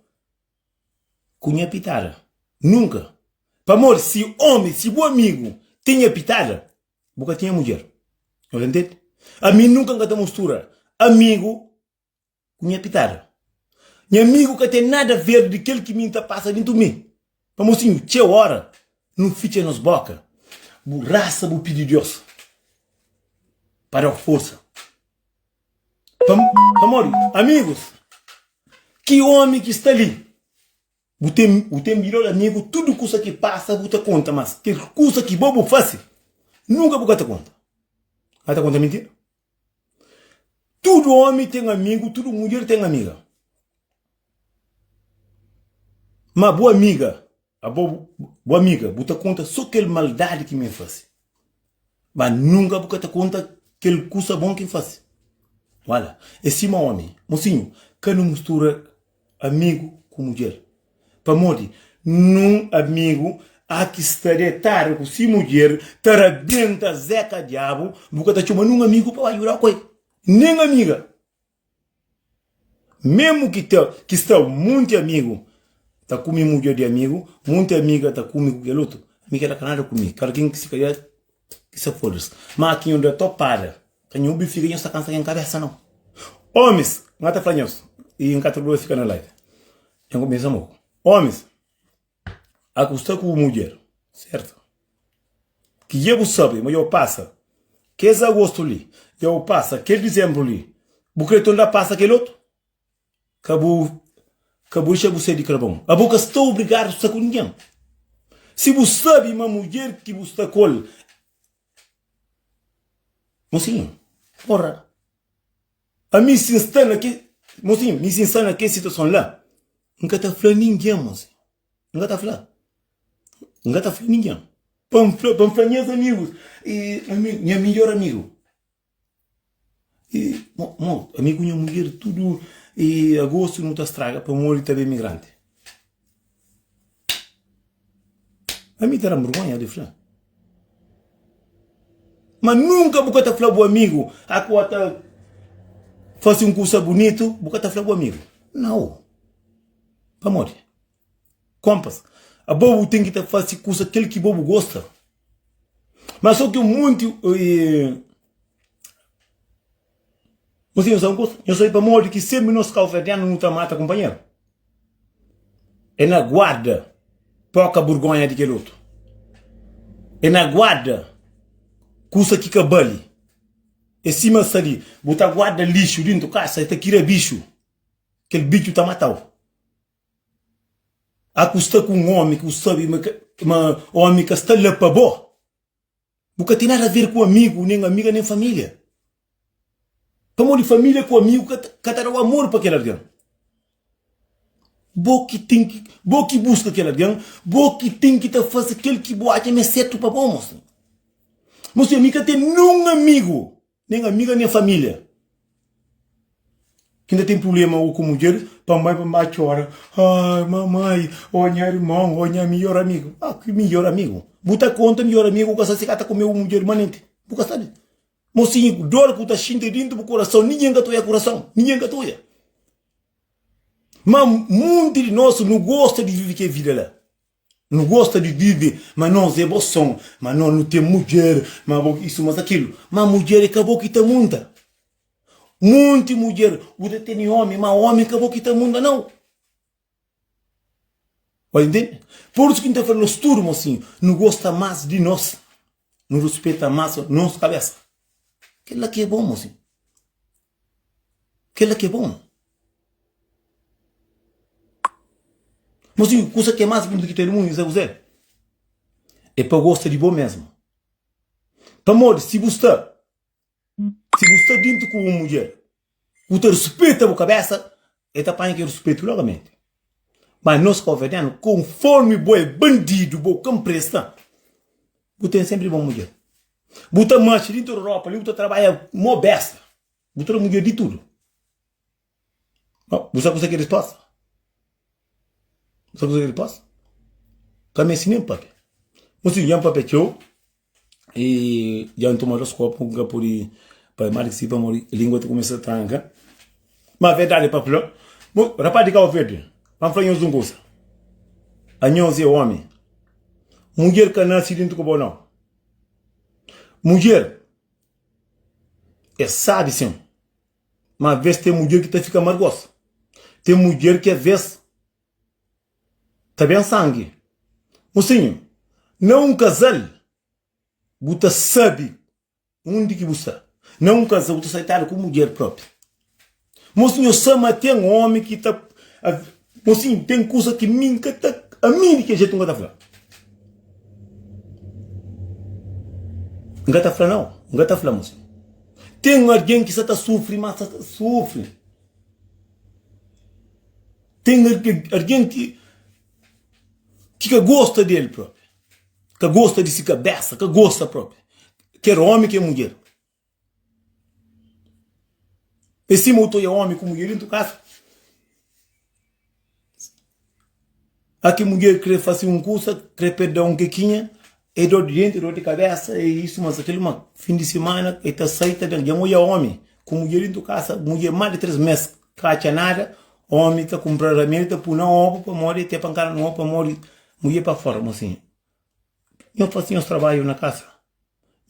ku nha pitada. Nunka. Pamodi si omi, si bu amigu ten nha pitada, bu ka tinha mudjer. Nhos ntende? Ami nunka N ka ta mustura amigu ku nha pitada. Nha amigu ka ten nada ver di kel ki mi N ta pasa dintu mi. Pamodi si txeu ora nu fitxa nos boka, bu rasa bu pidi Dios pa da-u forsa. Pamodi, amigus, ki omi ki sta li, bu ten, bu ten midjor amigu, tudu kusa ki pasa bu ta konta, mas kel kusa ki bo bu fasi, nunka bu ka ta konta. Ka ta konta mintira? Tudu omi ten amigu, tudu mudjer ten amiga. Ma bu amiga Abo bu amiga, bu ta konta so kel maldadi ki mi N fase, ma nunka bu ka ta konta kel kusa bon ki N fase. Wala, é sima omi. Mosinhu, ka nu mustura amigu ku mudjer, pamodi nun amigu a ki sta detadu ku si mudjer ta rabenta zeka diabu, bu ka ta txoma nun amigu pa ba djuda ku el, nen amiga. Memu ki ta ki sta munti amigu ta kume mudjer di amigu, munti amiga ta kume ku kel otu, mi kela ka nada ku mi, kada kin ki si kalhar ki sa fodas. Ma ki nho da topada, ka nho obi fika nho sta kansa nha kabesa nau. Omis, N ta fla nhos, i N ka ta fika na live, N kumesa moku. Omis, A ku sta ku bu mudjer, sertu? Ki dja bu sabe ma dja bu pasa kes agostu li, dja bu pasa kel dizembru li, bu kre torna pasa kel otu? Ka bu ka bu dexa bu ser di karbon. Abo ka sta obrigadu sta ku ningen. Si bu sabe ma mudjer ki bu sta ku el, mosinhu, porra. Ami si N sta na ke, mosinhu, mi si N sta na ke situason la, N ka ta fla ningen, mosinhu. N ka ta fla. N ka ta fla ningen. Pa N fla, pa N fla nhas amigus, i ami, nha midjor amigu. I, mo, mo, ami ku nha mudjer tudu i agostu nu ta straga pamodi ta ben migranti. Ami ta da-m burgonha di fla. Ma nunka bu ka ta fla bu amigu, a ku ta fasi un kusa bunitu, bu ka ta fla bu amigu. Nau. Pamodi? Kompas, abo bu ten ki ta fasi kusa kel ki bo bu gosta. Ma so ki un monti Você não sabe gosto? Eu sei pamodi ki sempre nos cabo-verdiano nu ta mata companheiro. É na guarda poca burgonha di kel otu. É na guarda kusa ki ka bali. É sima sta li, bu ta guarda lixo dintu kasa, e ta kria bixu. Kel bixu ta matau. A ku sta ku un omi ki bu sabi ma ma omi ka sta la pa bo. Bu ka ten nada a ver ku amigu, nen amiga, nen família. Pamodi família ku amigu ka ta, ka ta da-u amor pa kel algen. Bo ki ten ki, bo ki buska kel algen, bo ki ten ki ta fase kel ki bo atxa ma é sertu pa bo, mosinhu. Mosinhu, mi ka ten nun amigu, nen amiga, nen família ki N ta ten prubléma ô ku mudjer pa N bai pa N ba txora, Ai, mamai, ô nha irmon, ô nha midjór amigu. Ah, ki midjór amigu? Bu ta konta midjór amigu ka sa si ka ta kume bu mudjer manenti. Bu ka sabe. Mosinhu, dor ku ta xinti dintu bu kurason, ningen ka ta oia kurason, ningen ka ta oia. Ma munti di nos nu gosta di vive kel vida la. Nu gosta di vive ma nos é bo son, ma nos nu ten mudjer, ma bo isu mas akilu. Ma mudjer é ka bo ki ta munta. Munti mudjer bu ta tene omi, ma omi ka bo ki ta munda nau. Ba intende? Por isu ki N ta fla nos tudu mosinhu, nu gosta mas di nos, nu ruspeta mas nos kabesa. Kel-la ki é bon mosinhu. Kel-la ki é bon. Mosinhu, kusa ki é mas bunitu ki ten na mundu, sabe kuzê? É pa gosta di bo mesmu. Pamodi si bu sta Si bu sta dintu ku un mudjer ku ta rispita bu kabesa, el ta panha kel rispitu logamenti. Ma nos kauverdianu, konformi bo é bandidu, bo ka npresta, bu ten senpri bon mudjer. Bu ta marxa dintu di ropa li, bu ta trabadja mo besta, bu ta da mudjer di tudu. Bu sabe kuzê ki é risposta? Bu sabe kuzê ki é risposta? Ka meste nen papia. Mosinhu, dja N papia txeu i dja N toma dos kopu, N ka pode papia más di ki si pamodi lingua ta kumesa tranka. Ma verdadi é pa fla, rapaz di Kabu Verdi, pa N fla nhos un kusa, anhos é omi, mudjer ka nase dintu ku bo nau. Mudjer é sabi sin. Ma ves ten mudjer ki ta fika margos. Ten mudjer ki aves ta ben sangi. Mosinhu, na un kazal bu ta sabi undi ki bu sta. Na un kazal bu ta saitadu ku mudjer propi. Mosinhu, sa ma ten omi ki ta Mosinhu, ten kusa ki mi N ka ta ami di kel jetu N ka ta fla. N ka ta fla nau, N ka ta fla mosinhu. Ten algen ki sa ta sufri, ma sa ta sufri. Ten algen ki ki ka gosta di el propi, ka gosta di si kabesa, ka gosta propi, ker omi ker mudjer. É sima u ta oja omi ku mudjer dentu kasa. A ki mudjer kre fase un kusa, kre perda un kekinha, é dor di denti, dor di kabesa, é isu, mas akilo, ma fin di simana e ta sai ta ben. Dja N oja omi ku mudjer dentu kasa, mudjer mas di 3 mes ka atxa nada, omi ta kunpra ramedi ta pui na obu pamodi e ten pankada na obu pamodi mudjer pa fora. Mosinhu, nho fase nhos trabadju na kasa,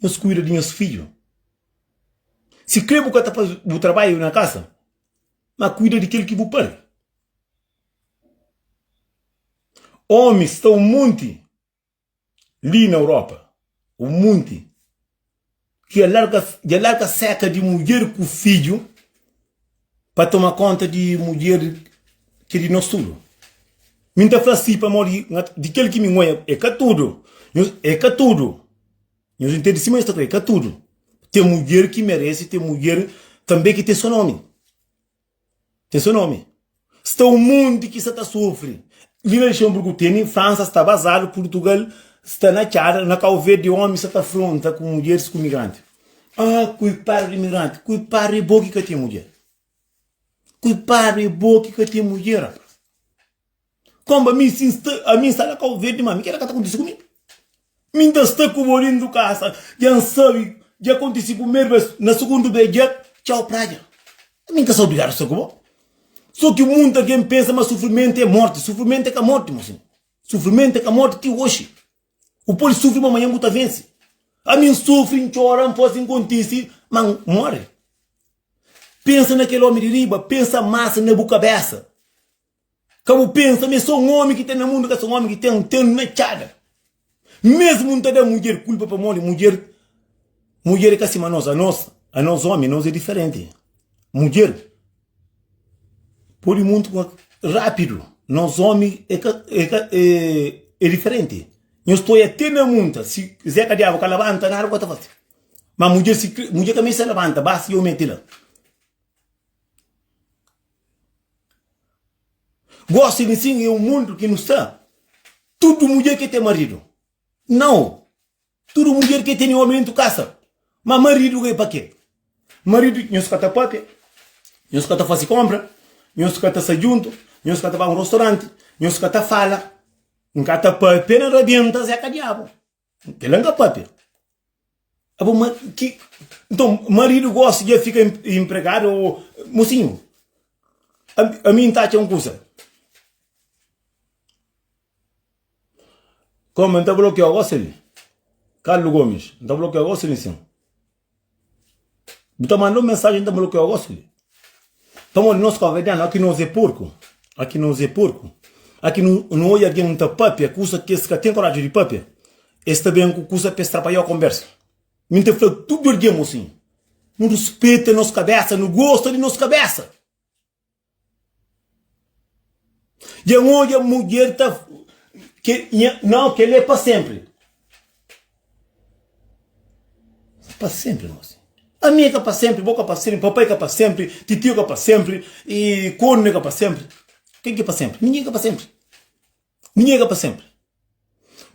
nhos kuida di nhos fidju. Si kre bu ka ta fase bu trabadju na kasa, ma kuida di kel ki bu pari. Omis sta un monti li na Europa, un monti ki alarga, dja larga seka di mudjer ku fidju pa toma konta di mudjer ki di nos tudu. Mi ta fla si pamodi di kel ki mi ngonha é ka tudu, é ka tudu. Nhos intende sima nhos ta kre, é ka tudu. Ten mudjer ki merese, ten mudjer tanbe ki ten so nomi. Ten so nomi. Sta un monti ki sa ta sufri. Li na Luxemburgu tene, Fransa sta bazadu, Purtugal sta na txada, na Kau Verdi omi sa ta fronta ku mudjeris ku migranti. Ah, kuipadu di migranti, kuipadu é bo ki ka ten mudjer. Kuipadu é bo ki ka ten mudjer, rapaz. Konba mi si nsta, ami nsta na Kau Verdi, ma mi kela ka ta kontisi ku mi. Mi nta sta ku bo dentu kasa, dja N sabi, dja kontisi primeru bes, na sugundu bes dja, txau praja. Mi nka sta obrigadu sta ku bo. So ki munta algen pensa ma sufrimentu é morti. Sufrimentu é ka morti, mosinhu. Sufrimentu é ka morti ti oxi. Bu pode sufri ma manhan bu ta vense. Ami N sufri, N txora, N fase, N kontisi, ma N more. Pensa na kel omi di riba, pensa mas na bu kabesa. Ka bu pensa ma é sô un ómi ki ten na mundu, ka sô un ómi ki ten, ten na txada. Mesmu N ta da mudjer kulpa pamodi mudjer, mudjer é ka sima nos, anos, anos ómi, nos é diferenti. Mudjer pode muntu rápidu, nos ómi é ka, é ka, é, é diferenti. Nhos ta oia te na munta, si Zeka Diabu ka labanta nada bu ka ta fase. Ma mudjer si, mudjer ka meste labanta, basta i mete la. Gosi li sin é un mundu ki nu sta, tudu mudjer ke ten maridu. Nau, tudu mudjer ke tene omi dentu kasa. Ma maridu é pa ke? Maridu, nhos ka ta papia, nhos ka ta fasi konpra, nhos ka ta sai djuntu, nhos ka ta ba un rostoranti, nhos ka ta fala. N ka ta papia na rabenta Zeka Diabu. Kel-la N ka papia. Abo ma ki nton maridu gosi dja fika inpregadu o mosinhu? Ami N ta atxa un kusa. Koma N ta blokiau gosi li. Carlo Gomes, N ta blokiau gosi li sin. Bu ta manda un mensajen N ta blokiau gosi li. Pamodi nos kabuverdianu aki nos é porku, aki nos é porku. Aki nu nu odja algen ta papia kusa ki es ka ten koraji di papia, es ta ben ku kusa pa es trapaiau konbersa. Mi N ta fla tudu algen mosinhu, nu ruspeta nos kabesa, nu gosta di nos kabesa. Dja N odja mudjer ta ke nha nau kel-li é pa senpri. Pa senpri mosi. Ami é ka pa senpri, bo ka pa senpri, papai ka pa senpri, titiu ka pa senpri, i kornu ka pa senpri. Ken ki é pa senpri? Ningen ka pa senpri. Ningen ka pa senpri.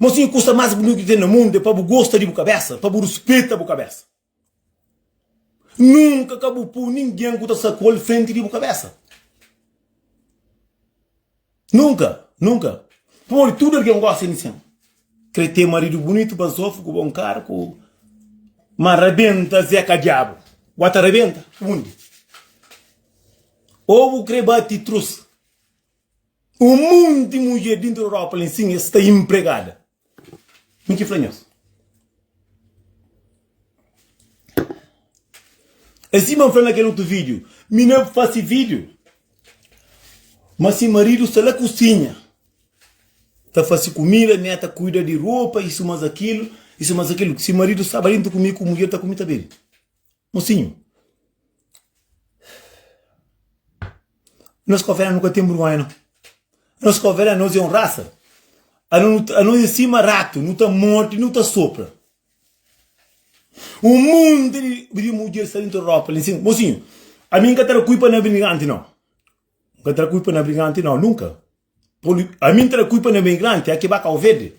Mosinhu, kusa más bunitu ki ten na mundu é pa bu gosta di bu kabesa, pa bu ruspeta bu kabesa. Nunka ka bu pui ningen ku ta sta ku el frenti di bu kabesa. Nunka, nunka. Pamodi tudu algen gosta di sen. Kre ten maridu bunitu, bazofu, ku bon karu, ku ma rabenta Zeka Diabu. Ba ta rabenta? Undi? Ô bu kre bati trus? Un monti mudjer dintu di Europa li nsin es sta inpregada. Mi ki fla nhos. É sima N fla na kel otu vídiu, mi na fase vídiu ma si maridu sta la kusinha ta fase kumida, mi ta kuida di ropa, isu mas akilu, isu mas akilu. Si maridu staba dintu ku mi ku mudjer ta kumi ta bebe. Mosinhu, nos kofé nu ka ten burgonha nau. Nos kofé nos é un rasa. Anos é sima ratu, nu ta morde, nu ta sopra. Un monti di mudjer sta dintu ropa li nsin. Mosinhu, ami N ka ta da kulpa na briganti nau. N ka ta da kulpa na briganti nau, nunka. Ami N ta da kulpa na brigante, a ki ba Kau Verdi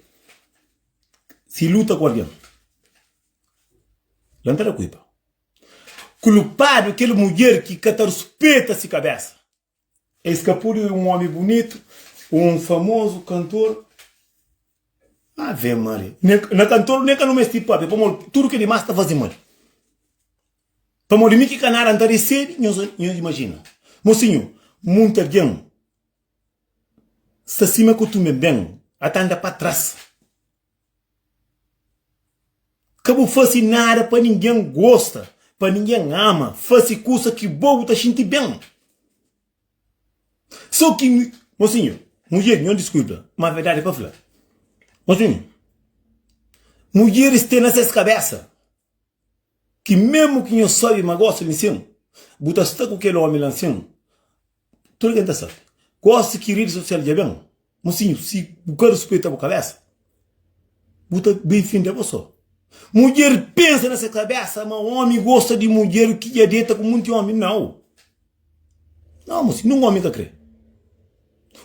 si luta ku algen. La N ta da kulpa. Kulpadu kel mudjer ki ka ta ruspeta si kabesa. Es ka pudi un omi bunitu, un famozu kantor. Ave Maria. Na kantor nen ka nu mesti papia, pamodi tudu ki dimas ta fazi mal. Pamodi mi ki ka nada N ta resebe, nhos imajina. Mosinhu, munti algen sta sima ku tume ben, ata anda pa tras. Ka bu fase nada pa ningen gosta, pa ningen ama. Fase kusa ki bo bu ta xinti ben. So ki, mosinhu, mudjer, nho diskulpa, ma verdadi pa fla. Mosinhu, mudjeris ten na ses kabesa ki memu ki nho sabe ma gosta di nsin, bu ta sta ku kel omi la nsin, tudu algen ta sabe. Gosi ki redi sosial dja ben, mosinhu, si bu ka rispeta bu kabesa, bu ta ben finda bo so. Mudjer pensa na se kabesa ma omi gosta di mudjer ki dja deta ku munti omi. Nau, nau mosinhu, nun omi ka kre.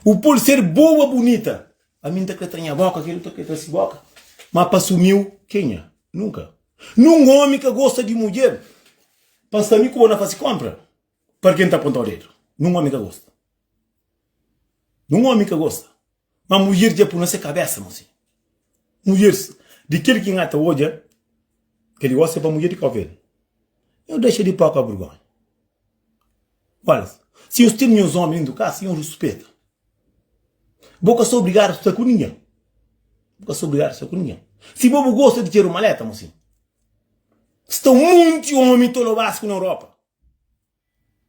Bu pode ser boa, bunita, ami N ta kre tra nha boka, kel otu ta kre tra si boka, ma pa sumiu, kenha? Nunka. Nun omi ka gosta di mudjer pa sta mi ku bo na fasi konpra pa algen ta apontau dedu. Nun omi ka gosta. Nun omi ka gosta. Ma mudjer dja pui na se kabesa mosi. Mudjeris, di kel ki N ata odja, kel gosi é pa mudjer di Kau Verdi. Nho dexa di poka burgonha. Wallace, si nhos ten nhos omi dentu kasa, nhos ruspeta. Bo ka sta obrigadu sta ku ningen. Bo ka sta obrigadu sta ku ningen. Si bo bu gosta di txeru maleta, mosinhu. Sta un monti omi tolobasku na Europa.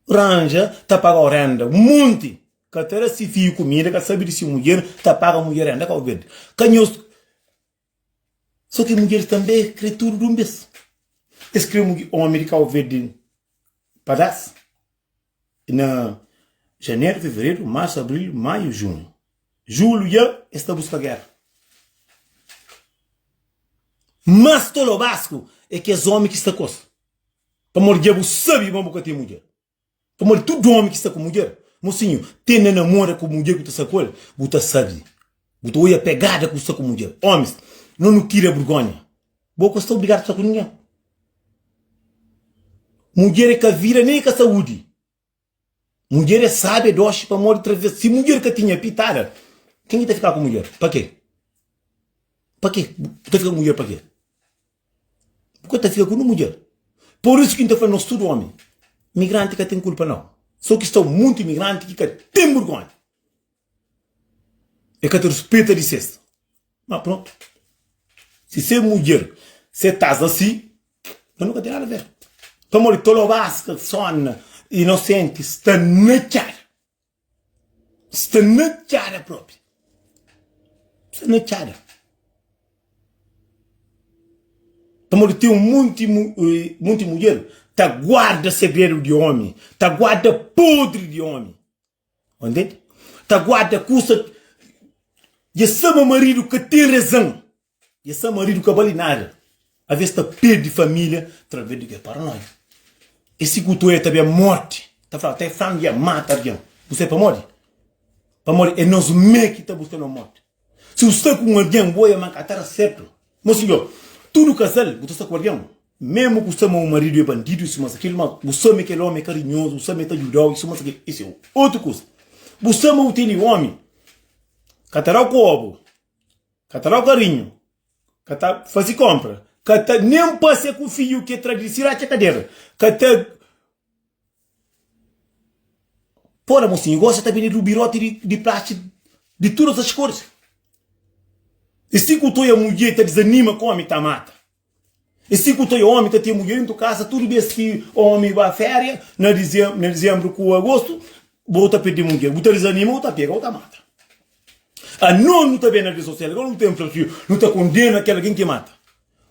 Ranja ta paga renda, un monti. Ka ta da si fiju kumida, ka sabi di si mudjer, ta paga mudjer renda Kau Verdi. Ka nhos. So ki mudjeris tanbe kre tudu di un bes. Es kre omi di Kau Verdi padas. Na janeru, fevereru, marsu, abril, maiu, junhu, julhu dja es ta buska géra. Mas tolobasku é kes omi ki sta kos. Pamodi dja bu sabe ma bu ka ten mudjer. Pamodi tudu omi ki sta ku mudjer. Mosinhu, ten na namora ku mudjer ku ta sta ku el, bu ta sabe. Bu ta oia pegada ku sta ku mudjer. Omis, no nu kria burgonha. Bo ka sta obrigadu sta ku ningen. Mudjer é ka vida nem é ka saúdi. Mudjer é sábi é doxi pamodi traves si mudjer ka tinha pitada ken ki ta fika ku mudjer pa ke? Pa ke bu ta fika ku mudjer pa ke? Bu ka ta fika ku nu mudjer. Por isu ki N ta fla nos tudu omi migranti ka ten kulpa nau. So ki sta munti migranti ki ka ten burgonha. E ka ta ruspeta di ses. Ma prontu. Si se mudjer se tas asi, nau nu ka ten nada ver. Pamodi tolobaska, sona, inosenti sta na txada. Sta na txada propi. Sta na txada. Pamodi ten munti munti mudjer ta guarda segredu di omi, ta guarda podri di omi. Ô ntende? Ta guarda kusa Dja sa ma maridu ka ten rezan Dja sa maridu ka bali nada Aves ta perde familia Traves di ke paranoia E si ku toia ta ben morti Ta fla ta e flan dja mata algen Bu sabe pamodi? Pamodi e nos me ki ta buska no morti Si bu sta ku un algen bu oia ma ka ta da sertu Mo sinhor, tudu kazal bu ta sta ku algen Memu ku sta ma bu maridu é bandidu i suma kel ma bu sta ma kel omi é karinhozu, bu sta ma el ta djudau i suma kel isi é otu kusa. Bu sta ma bu tene omi ka ta dau kobu, ka ta dau karinhu, ka ta fasi konpra, ka ta nen pasia ku fiju ki tra di si ratxa kadera, ka ta Pora mosinhu, gosi ta bendedu biroti di plástiku di tudu esas koris. E si ku toia mudjer ta dizanima ku omi ta mata. E si ku toia omi ta ten mudjer dentu kasa tudu bes ki omi ba feria na na dizembru ku agostu bo ta perde mudjer, bu ta dizanima bu ta pega bu ta mata. Anos nu ta ben na redi sosial nu ta infla nu ta kondena kel algen ki mata,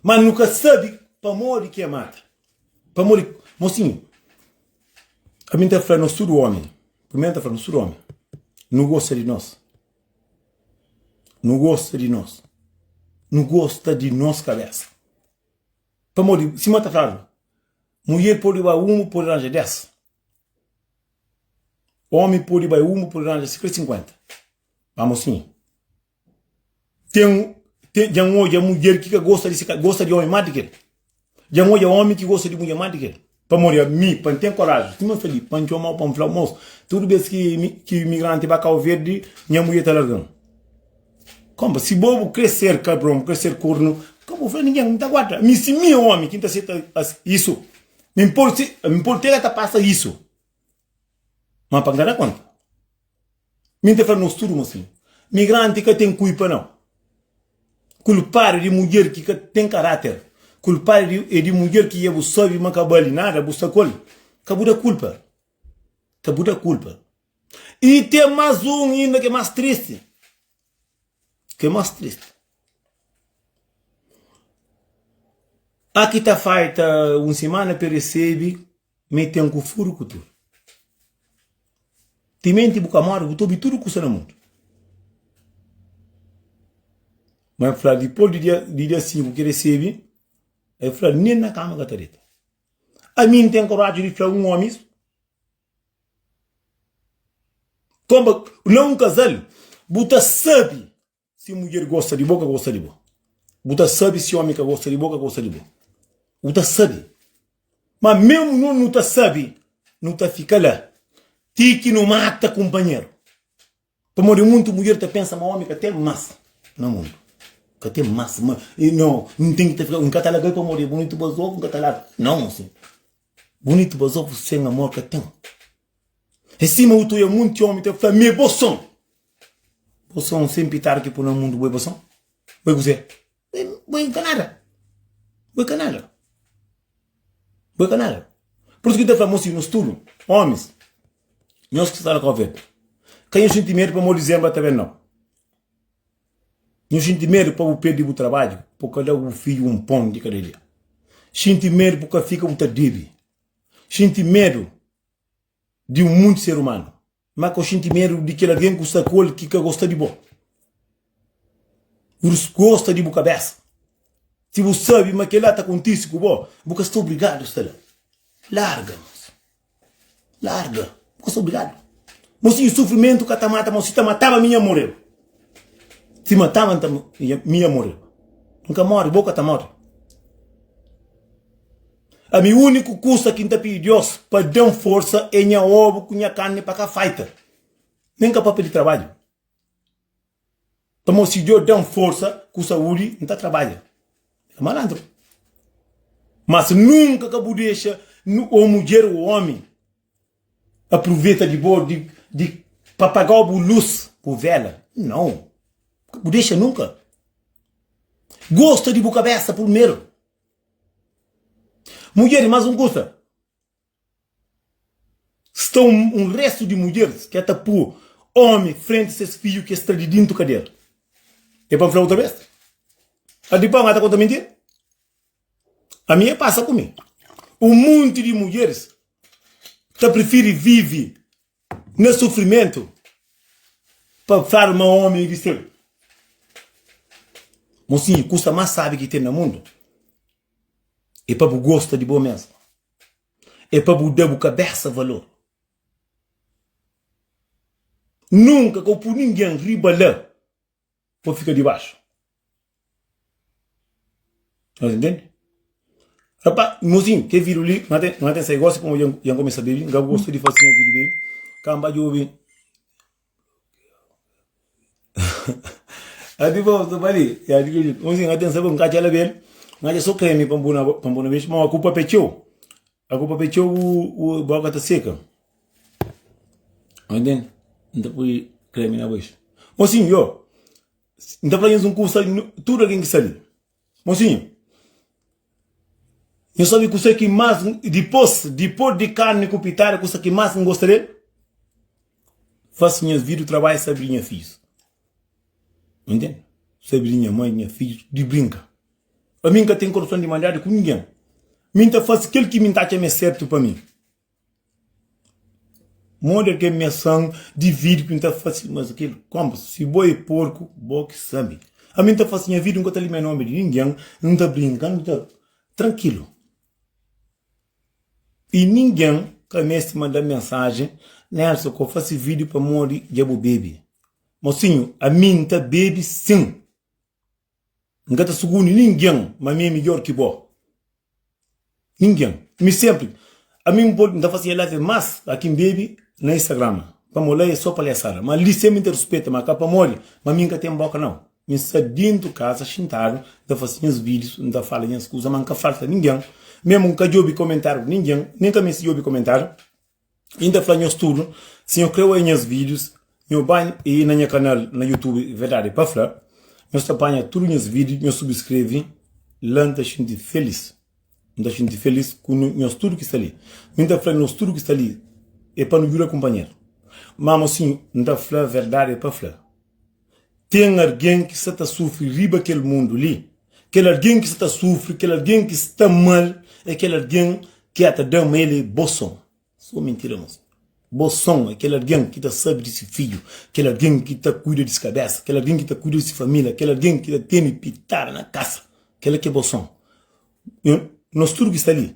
ma nu ka sabi pamodi ki e mata. Pamodi, mosinhu, ami N ta fla nos tudu ómi, primeru N ta fla nos tudu ómi, nu gosta di nos, nu gosta di nos, nu gosta di nos kabésa. Pamodi, sima ta fladu, mudjer pode bai umu, pode ranja 10, ómi pode bai umu, pode ranja 50. Má mosinhu, Ten, ten, dja N odja mudjer ki ka gosta di si ka gosta di omi más di kel. Dja N odja omi ki gosta di mudjer más di kel. Pamodi ami, pa N ten koraji, sima N sta li, pa N txoma-u, pa N fla-u, Mos, tudu bes ki ki imigranti ba Kau Verdi, nha mudjer ta larga-m. Konpa, si bo bu kre ser kabron, bu kre ser kornu, ka bu fla ningen, N ta guarda. Mi, si mi é omi ki N ta seta isu, mi N pode, mi pode tega ta pasa isu. Ma pa N ka da konta. Mi N ta fla nos tudu ma sin, migranti ka ten kulpa nau. Kulpadu di mudjer ki ka ten karáter. Kulpadu di é di mudjer ki dja bu sabi ma ka bali nada, bu sta ku el. Ka bu da kulpa. Ka bu da kulpa. I ten más un inda ki é más tristi. Ki é más tristi. Aki ta falta un simana pa e resebe Mi ten ku furu ku tudu. Timenti bu ka móre, bu ta obi tudu kusa na mundu. Ma el fla, dipôs di dia, di dia 5 ki resebe, el fla, nen na kama ka ta deta. Ami N ten koraji di fla un ómi isu? Konba, na un kazal, bu ta sabe Si mudjer gosta di bo ka gosta di bo. Bu ta sabi si omi ka gosta di bo ka gosta di bo. Bu ta sabi. Ma mesmu no nu ta sabi, nu ta fika la ti ki nu mata kumpanheru. Pamodi muntu mudjer ta pensa ma omi ka ten mas na mundu. Ka ten mas. Ma, no, N ten ki ta fika, N ka ta larga-l pamodi e bunitu bazofu, N ka ta larga. Nau, mosinhu. Bunitu bazofu sen amor ka ten. É sima u ta oia munti omi ta fla mi é bo son. Bo son sen pitada ki pui na mundu bo é bo son? Bo é kuzê? Bo é ka nada. Bo é ka nada. Bo é ka nada. Por isso ki ta fla mosi nos tudu, omis, nhos ki sta na Cabo Verde, ka nhos xinti medu pamodi dizembru ta ben nau. Nhos xinti medu pa bu perdi bu trabadju, pa bu ka da bu fidju un pon di kada dia. Xinti medu pa bu ka fika bu ta debe. Xinti medu di un munti ser umanu, má ka bu xinti medu di kel algen ku sta ku el ki ka gosta di bo. Bu gosta di bu kabésa. Si bu sabe ma kel-la ta kontise ku bo, bu ka sta obrigadu sta la. Larga, mosi. Larga. Bu ka sta obrigadu. Mosinhu sufrimentu ka ta mata, ma si ta mataba mi nha moreba. Si mataba nta mi nha moreba. N ka mori, bo ka ta mori. Ami uniku kusa ki N ta pidi Dios pa dan forsa é nha obu ku nha karni pa ka faita. Nen ka papia di trabadju. Pamodi si Deus da-m forsa ku saúdi, N ta trabadja. É malandru. Mas nunka ka bu dexa ô mudjer ô ómi apruveta di bo di, di pa paga-u bu lus, bu vela. Nau. Ka bu dexa nunka. Gosta di bu kabesa purmeru. Mudjer, mas un kusa. Sta un restu di mudjeris ki ta pu omi frenti ses fidju ki es tra di dintu kadera. E pa N fla otra bes? A di pa N ta konta mintira? Ami e pasa ku mi. Un munti di mudjeris ta prifiri vivi na sufrimentu pa fladu ma omi e di sel. Mosinhu, kusa mas sabi ki ten na mundu e pa bu gosta di bo mesmu. É pa bu da bu kabésa valor. Nunka ka bu pui ningen riba la pa fika dibaxu. Nhos intende? Rapaz, mozinhu, ke vídeo li, N ka ten sai gosi pamodi dja N kumesa bebe, N ka gosta di fase nha vídeo bebe. Kanba djobe. Adi bo sta pa li. Ya di ki Mozinho, nga ten sabe, nga txala bel. Nga txa so kreme pa mbuna pa mbuna beijo, ma ku papia txeu. A ku papia txeu bu bu boka ta seka. Entende? Nta pui kreme na beijo. Mozinho, yo. Nta fla nhos un kusa, tudu algen ki sta li. Mozinho, Nhos sabe kuse ki más dipôs, dipôs di karni ku pitada, kuse ki más N gosta del? Fase nhas vida, trabadja, sabe di nha fidjus. Ntende? Sabe di nha mãe, nha fidjus, di brinka. Ami N ka ten korason di maldadi ku ningen. Mi N ta fase kel ki mi N ta atxa ma é sertu pa mi. Modi ke mi san di video ki N ta fasi, mas kel konpa, si bo é porku, bo ki sabi. Ami N ta fasi nha video, N ka ta limia nomi di ningen, N ta brinka, N ta trankilu. I ningen ka mesti manda mensajen, Nelson, ko fasi video pamodi dja bu bebe. Mosinhu, ami N ta bebe sin. N ka ta sugundi ningen ma mi é midjór ki bo. Ningen. Mi sénpri, ami N pode, N ta fase nha live más a ki N bebe na Instagram. Pamodi la é sô palhaçada. Má li sénpri N ta ruspeta, má ka pamodi ma mi N ka ten bóka nau. Mi N sta déntu kaza xintadu, N ta fase nhas vídius, N ta fala nhas kuza, má N ka falta ningen. Mésmu N ka djobe komentáriu di ningen, nen N ka meste djobe komentáriu. I N ta fla nhos tudu, si nho kre oia nhas vídius, nho bai i na nha kanal na YouTube Verdadi pa Fla, nhos ta panha tudu nhas vídiu, nhos subskreve la, N ta xinti felis. N ta xinti felis ku nhos tudu ki sta li. Mi N ta fla nhos tudu ki sta li, é pa nu djuda kunpanheru. Má mosinhu, N ta fla verdadi pa fla. Ten algen ki sta ta sufri riba kel mundu li. Kel algen ki sta ta sufri, kel algen ki sta mal, é kel algen ki a ta da ma el é bo son. So mintira mos. Bo son é kel algen ki ta sabe di si fidju, kel algen ki ta kuida di si kabesa, kel algen ki ta kuida di si familia, kel algen ki ta tene pitada na kasa. Kel-la ki é bo son. Nos tudu ki sta li.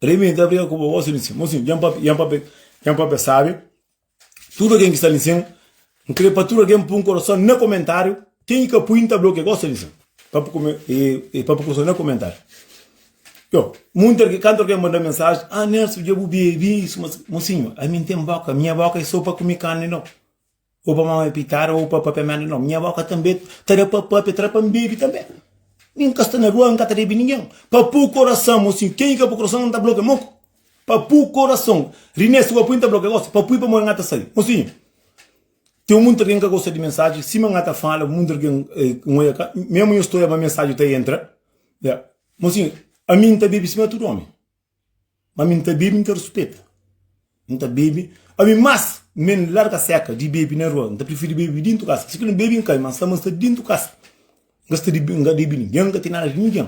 Rei ta briga ku bo gosi li sin. Mosinhu, dja N papia, dja N papia, dja N papia sabi. Tudu algen ki sta li sin, N kre pa tudu algen pui un korason na komentariu. Ken ki ka pui, N ta blokia gosi li sin. Pa pui kome, e, e pa pui korason na komentariu. Yo, muntu algen, kantu algen manda mensaji, ah Nelson, dja bu bebi isu, mas, mosinhu, ami N ten boka, minha boka é so pa kume karni no. Ou pa mama pitada ou pa papia merda não. Minha boca também ta da pa papia, ta da pa bebe também. Nin ka sta na rua, N ka ta debe ninguém. Pa pu coração, mocinho, quem ka pu coração N ta bloquia moco. Pa pu coração, Riné si bo pui N ta bloquia gosi, pa pui pamodi N ta sai. Mocinho, tem muita alguém ka gosta di mensagem, sima N ta fala, muita alguém N oia ka, mesmo nhos ta oia ma mensagem ta entra. Ya. Mocinho, ami N ta bebe sima tudo homem. Ma mi N ta bebe, N ta ruspeta. N ta bebe, ami mas mi N larga seka di bebe na rua. N ta prifiri bebe dintu kasa. Si ki N bebe N kai, ma N sta ma N sta dintu kasa. N ka sta di, N ka debe ningen, N ka ten nada di ningen.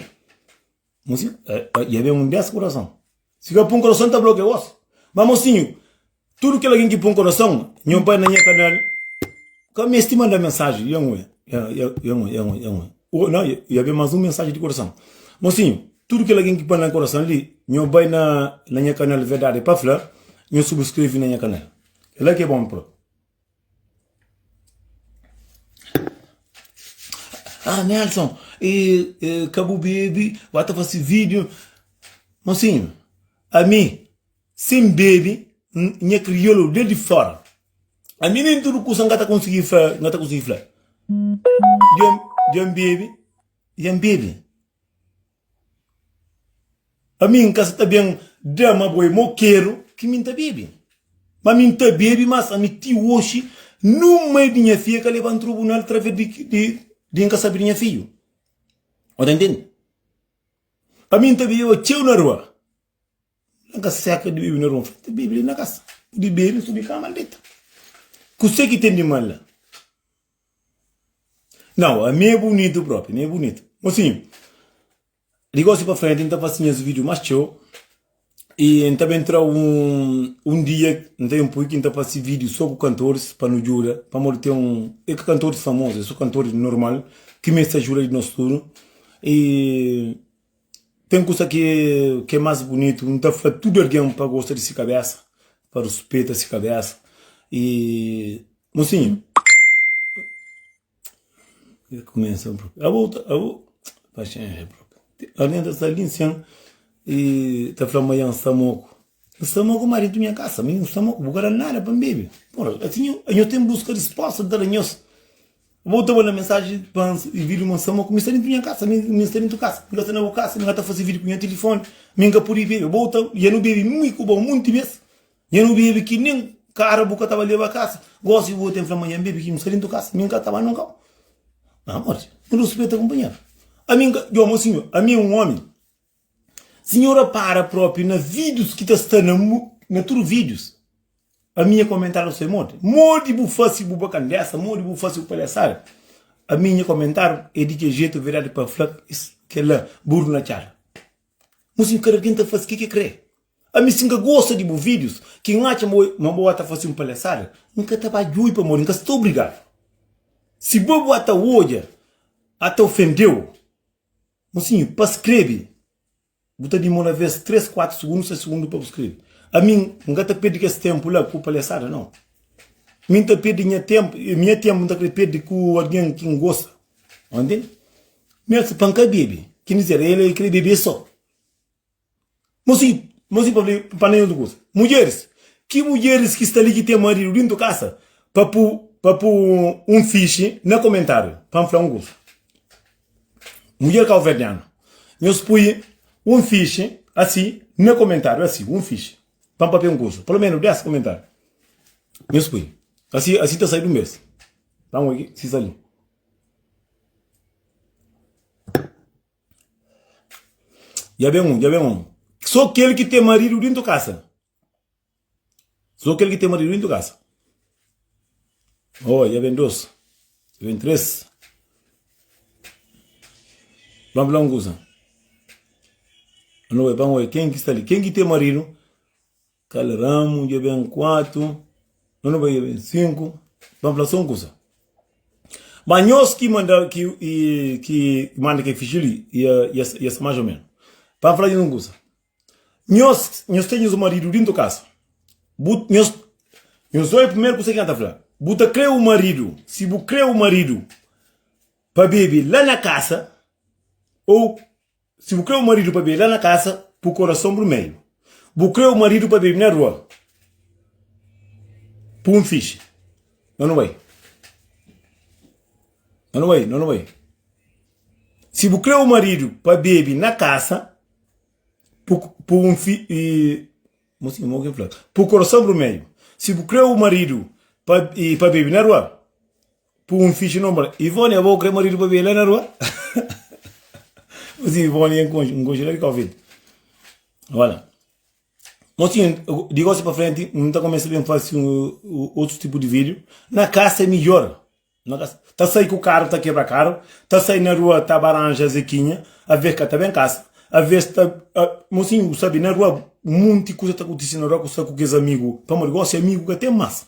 Mosinhu, dja ben un des kurason. Si ka pun kurason ta blokia gosi. Ma mosinhu, Tudu kel algen ki pun korason, nho bai na nha kanal, ka meste manda mensaji, ya ngui, ya, ya, ya ngui, ya ngui, ya ngui. O, não, ya ben mas un mensaji di korason. Mosinhu, tudu kel algen ki pun na korason li, nho bai na, na nha kanal Verdadi pa Fla, Nhos subscreve na nha canal. Kela ki é bom propi. Ah Nelson, e, e ka bu bebe, ba ta fasi vídeo. Mocinho, ami sem bebe, nha crioulo de di fora. Ami nem tudo kusa nka ta consegui fla, nka ta consegui fla. Dja, dja bebe, dja bebe. Ami N ka sa ta ben da ma bo é mokeru ki mi N ta bebe. Ma mi N ta bebe, mas ami ti oxi nun mai di nha fia ka leba-m trubunal traves di di di N ka sabe di nha fidju. Bo ta ntende? Ami N ta bebeba txeu na rua. N ka seka di bebe na rua. N fla, N ta bebe li na kasa. Pudi bebe, N subi kama, N deta. Kuse ki ten di mal la? Nau, ami é bunitu propi, ami é bunitu. Mosinhu, di gosi pa frenti N ta fasi nhas vídiu más txeu i N ta ben tra un, un dia N ta ben pui ki N ta fasi vídiu so ku kantoris pa nu djuda, pamodi ten un, é ka kantoris famozu, é so kantoris normal ki meste ajuda di nos tudu i Ten kusa ki ki é más bunitu, N ta fla tudu algen pa gosta di si kabésa, pa ruspeta si kabésa i mosinhu kumesa abo abo paxénxa propi algen ta sta li nsin i ta fla ma nha N sta moku N sta moku ma dentu nha kasa mi N sta moku bu ka da nada pa N bebe pora asin nho ten buska risposta N ta da nhos. Bo ta manda mensaji pa N i video ma N sta ma ku mi sta dentu nha kasa, mi mi sta dentu kasa, mi ka sta na bu kasa, mi ka ta fasi video ku nha tilifoni, mi N ka pudi bebe. Bo ta ya no bebe mi ku bo monti bes, ya no bebe ki nen kara bu ka taba leba kasa, gosi bo ten fla ma ya N bebe ki mi sta dentu kasa, mi N ka taba nunka. Amor, no rispita kunpanheru. Ami N ka, djo mo sinhor, ami é un omi. Sinhor rapara propi na videos ki ta sta na na tudu videos. Ami nha komentariu sai modi? Modi bu fasi bu bakandesa, modi bu fasi bu palhasada? Ami nha komentariu é di ke jetu verdadi pa fla kela burdu na txada. Mosinhu kada algen ta fasi ke ke kre. Ami si N ka gosta di bu videos ki N atxa ma bo ata fasi un palhasada, N ka ta ba djui pamodi N ka sta obrigadu. Si bo bu ata odja ata ofendeu, Mosinhu, pa skrebe, bu ta dimora ves 3, 4 sugundu, 6 sugundu pa bu skrebe. Ami, N ka ta perde kes tenpu la ku palhasada, nau. Mi N ta perde nha tenpu, nha tenpu N ta kre perde ku algen ki N gosta. Ô ntende? Mesmu pa N ka bebe, ken dizer, el el kre bebe so. Mosinhu, mosinhu pa fla, pa na otu kusa. Mudjeris, ki mudjeris ki sta li ki ten maridu dintu kasa, pa pu, pa pu un fixi na komentariu, pa N fla un kusa. Mudjer kauverdianu, nhos pui un fixi asi na komentariu, asi, un fixi, pa N papia un kusa. Pelo menu 10 komentariu. Nhos pui. Asi, asi ta sai di un bes. Pa N obi si sta li. Dja ben un, dja ben un. Sô kel ki ten maridu dintu kasa. Sô kel ki ten maridu dintu kasa. Oh, dja ben dos, dja ben tres. Vamos fla un kusa. Anu bai, vamos bai. Ken ki sta li? Ken ki ten maridu? Kal ramu dja ben 4, no bai dja ben 5, pa N fla so un kusa. Ma nhos ki manda ki ki manda kel fixu li ia ia ia sta mais ou menos. Pa N fla nhos un kusa. Nhos nhos ten nhos maridu dintu kasa. Bu nhos nhos oi primeru kusa ki N ta fla. Bu ta kre un maridu, si bu kre un maridu pa bebe la na kasa ou Si bu kre bu maridu pa bebe la na kasa, bu korason brumeiu. Bu kre bu maridu pa bebe na rua, pu un fixi. No nu bai. No nu bai, no nu bai. Si bu kre bu maridu pa bebe na kasa, pu, pu un fi, i, mo si, mo ki fla? Pu korason brumeiu. Si bu kre bu maridu pa, i, pa bebe na rua, Pu un fixi no mora. Ivone abo kre maridu pa bia la na rua? Mosinhu Ivone N konxe, N konxe la di Kau Verde. Wala. Mosinhu, di gosi pa frenti N ta kumesa ben fasi otus tipu di video. Na kasa é midjor. Na kasa. Ta sai ku karu ta kebra karu, ta sai na rua ta baranja zekinha, aves ka ta ben kasa, aves ta mosinhu bu sabi na rua munti kusa ta kontisi na rua ku sta ku kes amigu, pamodi gosi amigu ka ten mas.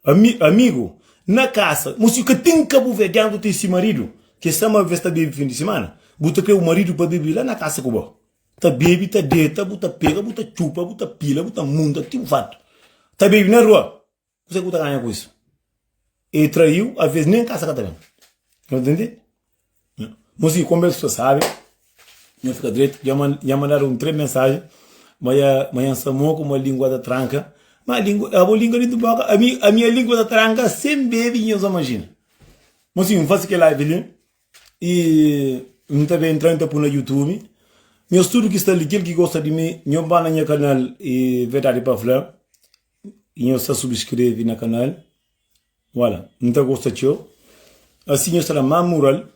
Ami, amigu, na kasa, mo si ka ten kabuverdianu ku ten si maridu, ke sama ves ta bebe fin di simana, bu ta kre bu maridu pa bebe la na kasa ku bo. Ta bebe, ta deta, bu ta pega, bu ta txupa, bu ta pila, bu ta munta ti bu farta. Ta bebe na rua. Kuzê ki bu ta ganha ku isu? E traiu, aves nen kasa ka ta ben. Nhos ntende? Mosi, konbersa sabi, nhos fika dretu. Dja mandadu un 3 mensajen, ma ya ma ya nsa moku, ma lingua ta tranka. Ma lingua, abo lingua dentu boka, ami ami a lingua ta tranka sen bebe, nhos imajina. Mosi, N fasi kel live li. I N ta ben tra N ta pui na youtube. Nhos tudu ki sta li, kel ki gosta di mi, nhos ba na nha kanal e Verdadi pa Fla i nhos ta subskreve na kanal. Wala, N ta gosta txeu. Asi nhos ta da más mural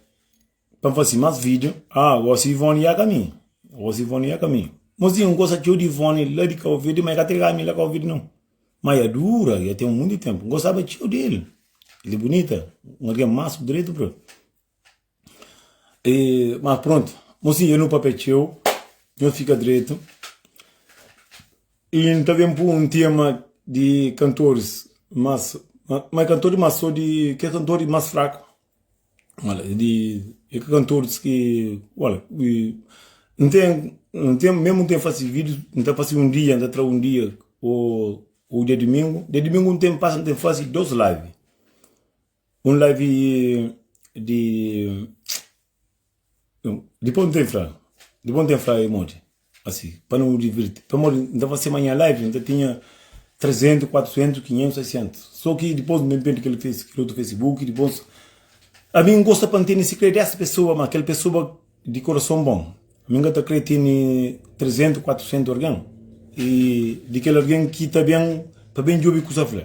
pa N fase más vídiu. Ah, gosi Ivone ya kaminhu. Gosi Ivone ya kaminhu. Mozinhu, N gosta txeu di Ivone la di Kau Verdi, ma e ka ta liga mi la Kau Verdi nau. Ma ya dura, ya ten munti tenpu. N gostaba txeu di el. El é bunita, un algen mansu dretu bro. E, ma prontu, mosinhu, eu nu papia txeu, nho fika dretu. E N ta ben pui un tema di kantoris mas, ma é kantoris mas so di kes kantoris mas fraku. Olha, di é ka kantoris ki, olha, N ten, N ten, mesmu N ten fasi vídius, N ta fasi un dia, N ta tra un dia o o dia dumingu, dia dumingu N ten pasa N ten fasi dos live, un live di dipos N ten fla, dipos N ten fla modi. Asi, pa nu divirti. Pamodi N ta fase manha live, N ta tinha 300, 400, 500, 600. So ki dipos N ben perde kel kel otu Facebook, dipos ami N gosta pa N tene si kre 10 pesoa, ma kel pesoa di korason bon. Ami N ka ta kre tene 300, 400 algen i di kel algen ki ta ben pa ben djobe kusa fla.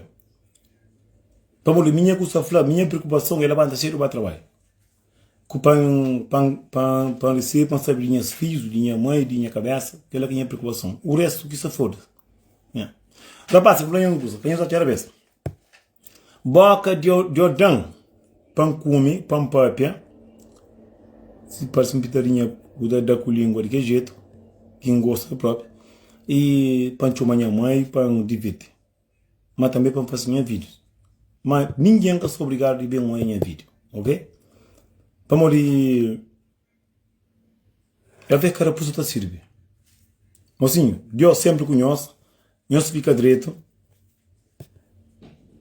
Pamodi mi nha kusa fla, mi nha preokupason é labanta sedu ba trabadja. Ku pa N pa N pa N pa N resebe pa N sabe di nhas fidjus, di nha mai, di nha kabésa, kel-la ki é nha preokupason. U réstu ki sa foda-s. Nha. Rapás, N fla nhos un kuza, ka nhos atxa rabésa. Bóka di di da-m pa N kume, pa N pâpia, si parse un pitadinha ku ta da ku língua di kel jetu ki N gosta própi, i pa N txoma nha mai, pa N divirti. ma tanbe pa N fase nha vídius. Ma ningen ka sta obrigadu di ben oia nha vídiu, ok? Pamodi avé karapusa ta sirbi. Mosinhu, Dios senpri ku nhos, nhos fika dretu,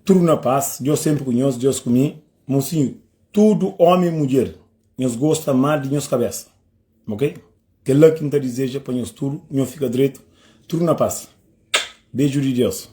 tudu na pas, Dios senpri ku nhos, Dios ku mi. Mosinhu, tudu omi i mudjer, nhos gosta má di nhos kabesa, ok? Kel-la ki N ta dizeja pa nhos tudu, nhos fika dretu, tudu na pas. Beju di Deus.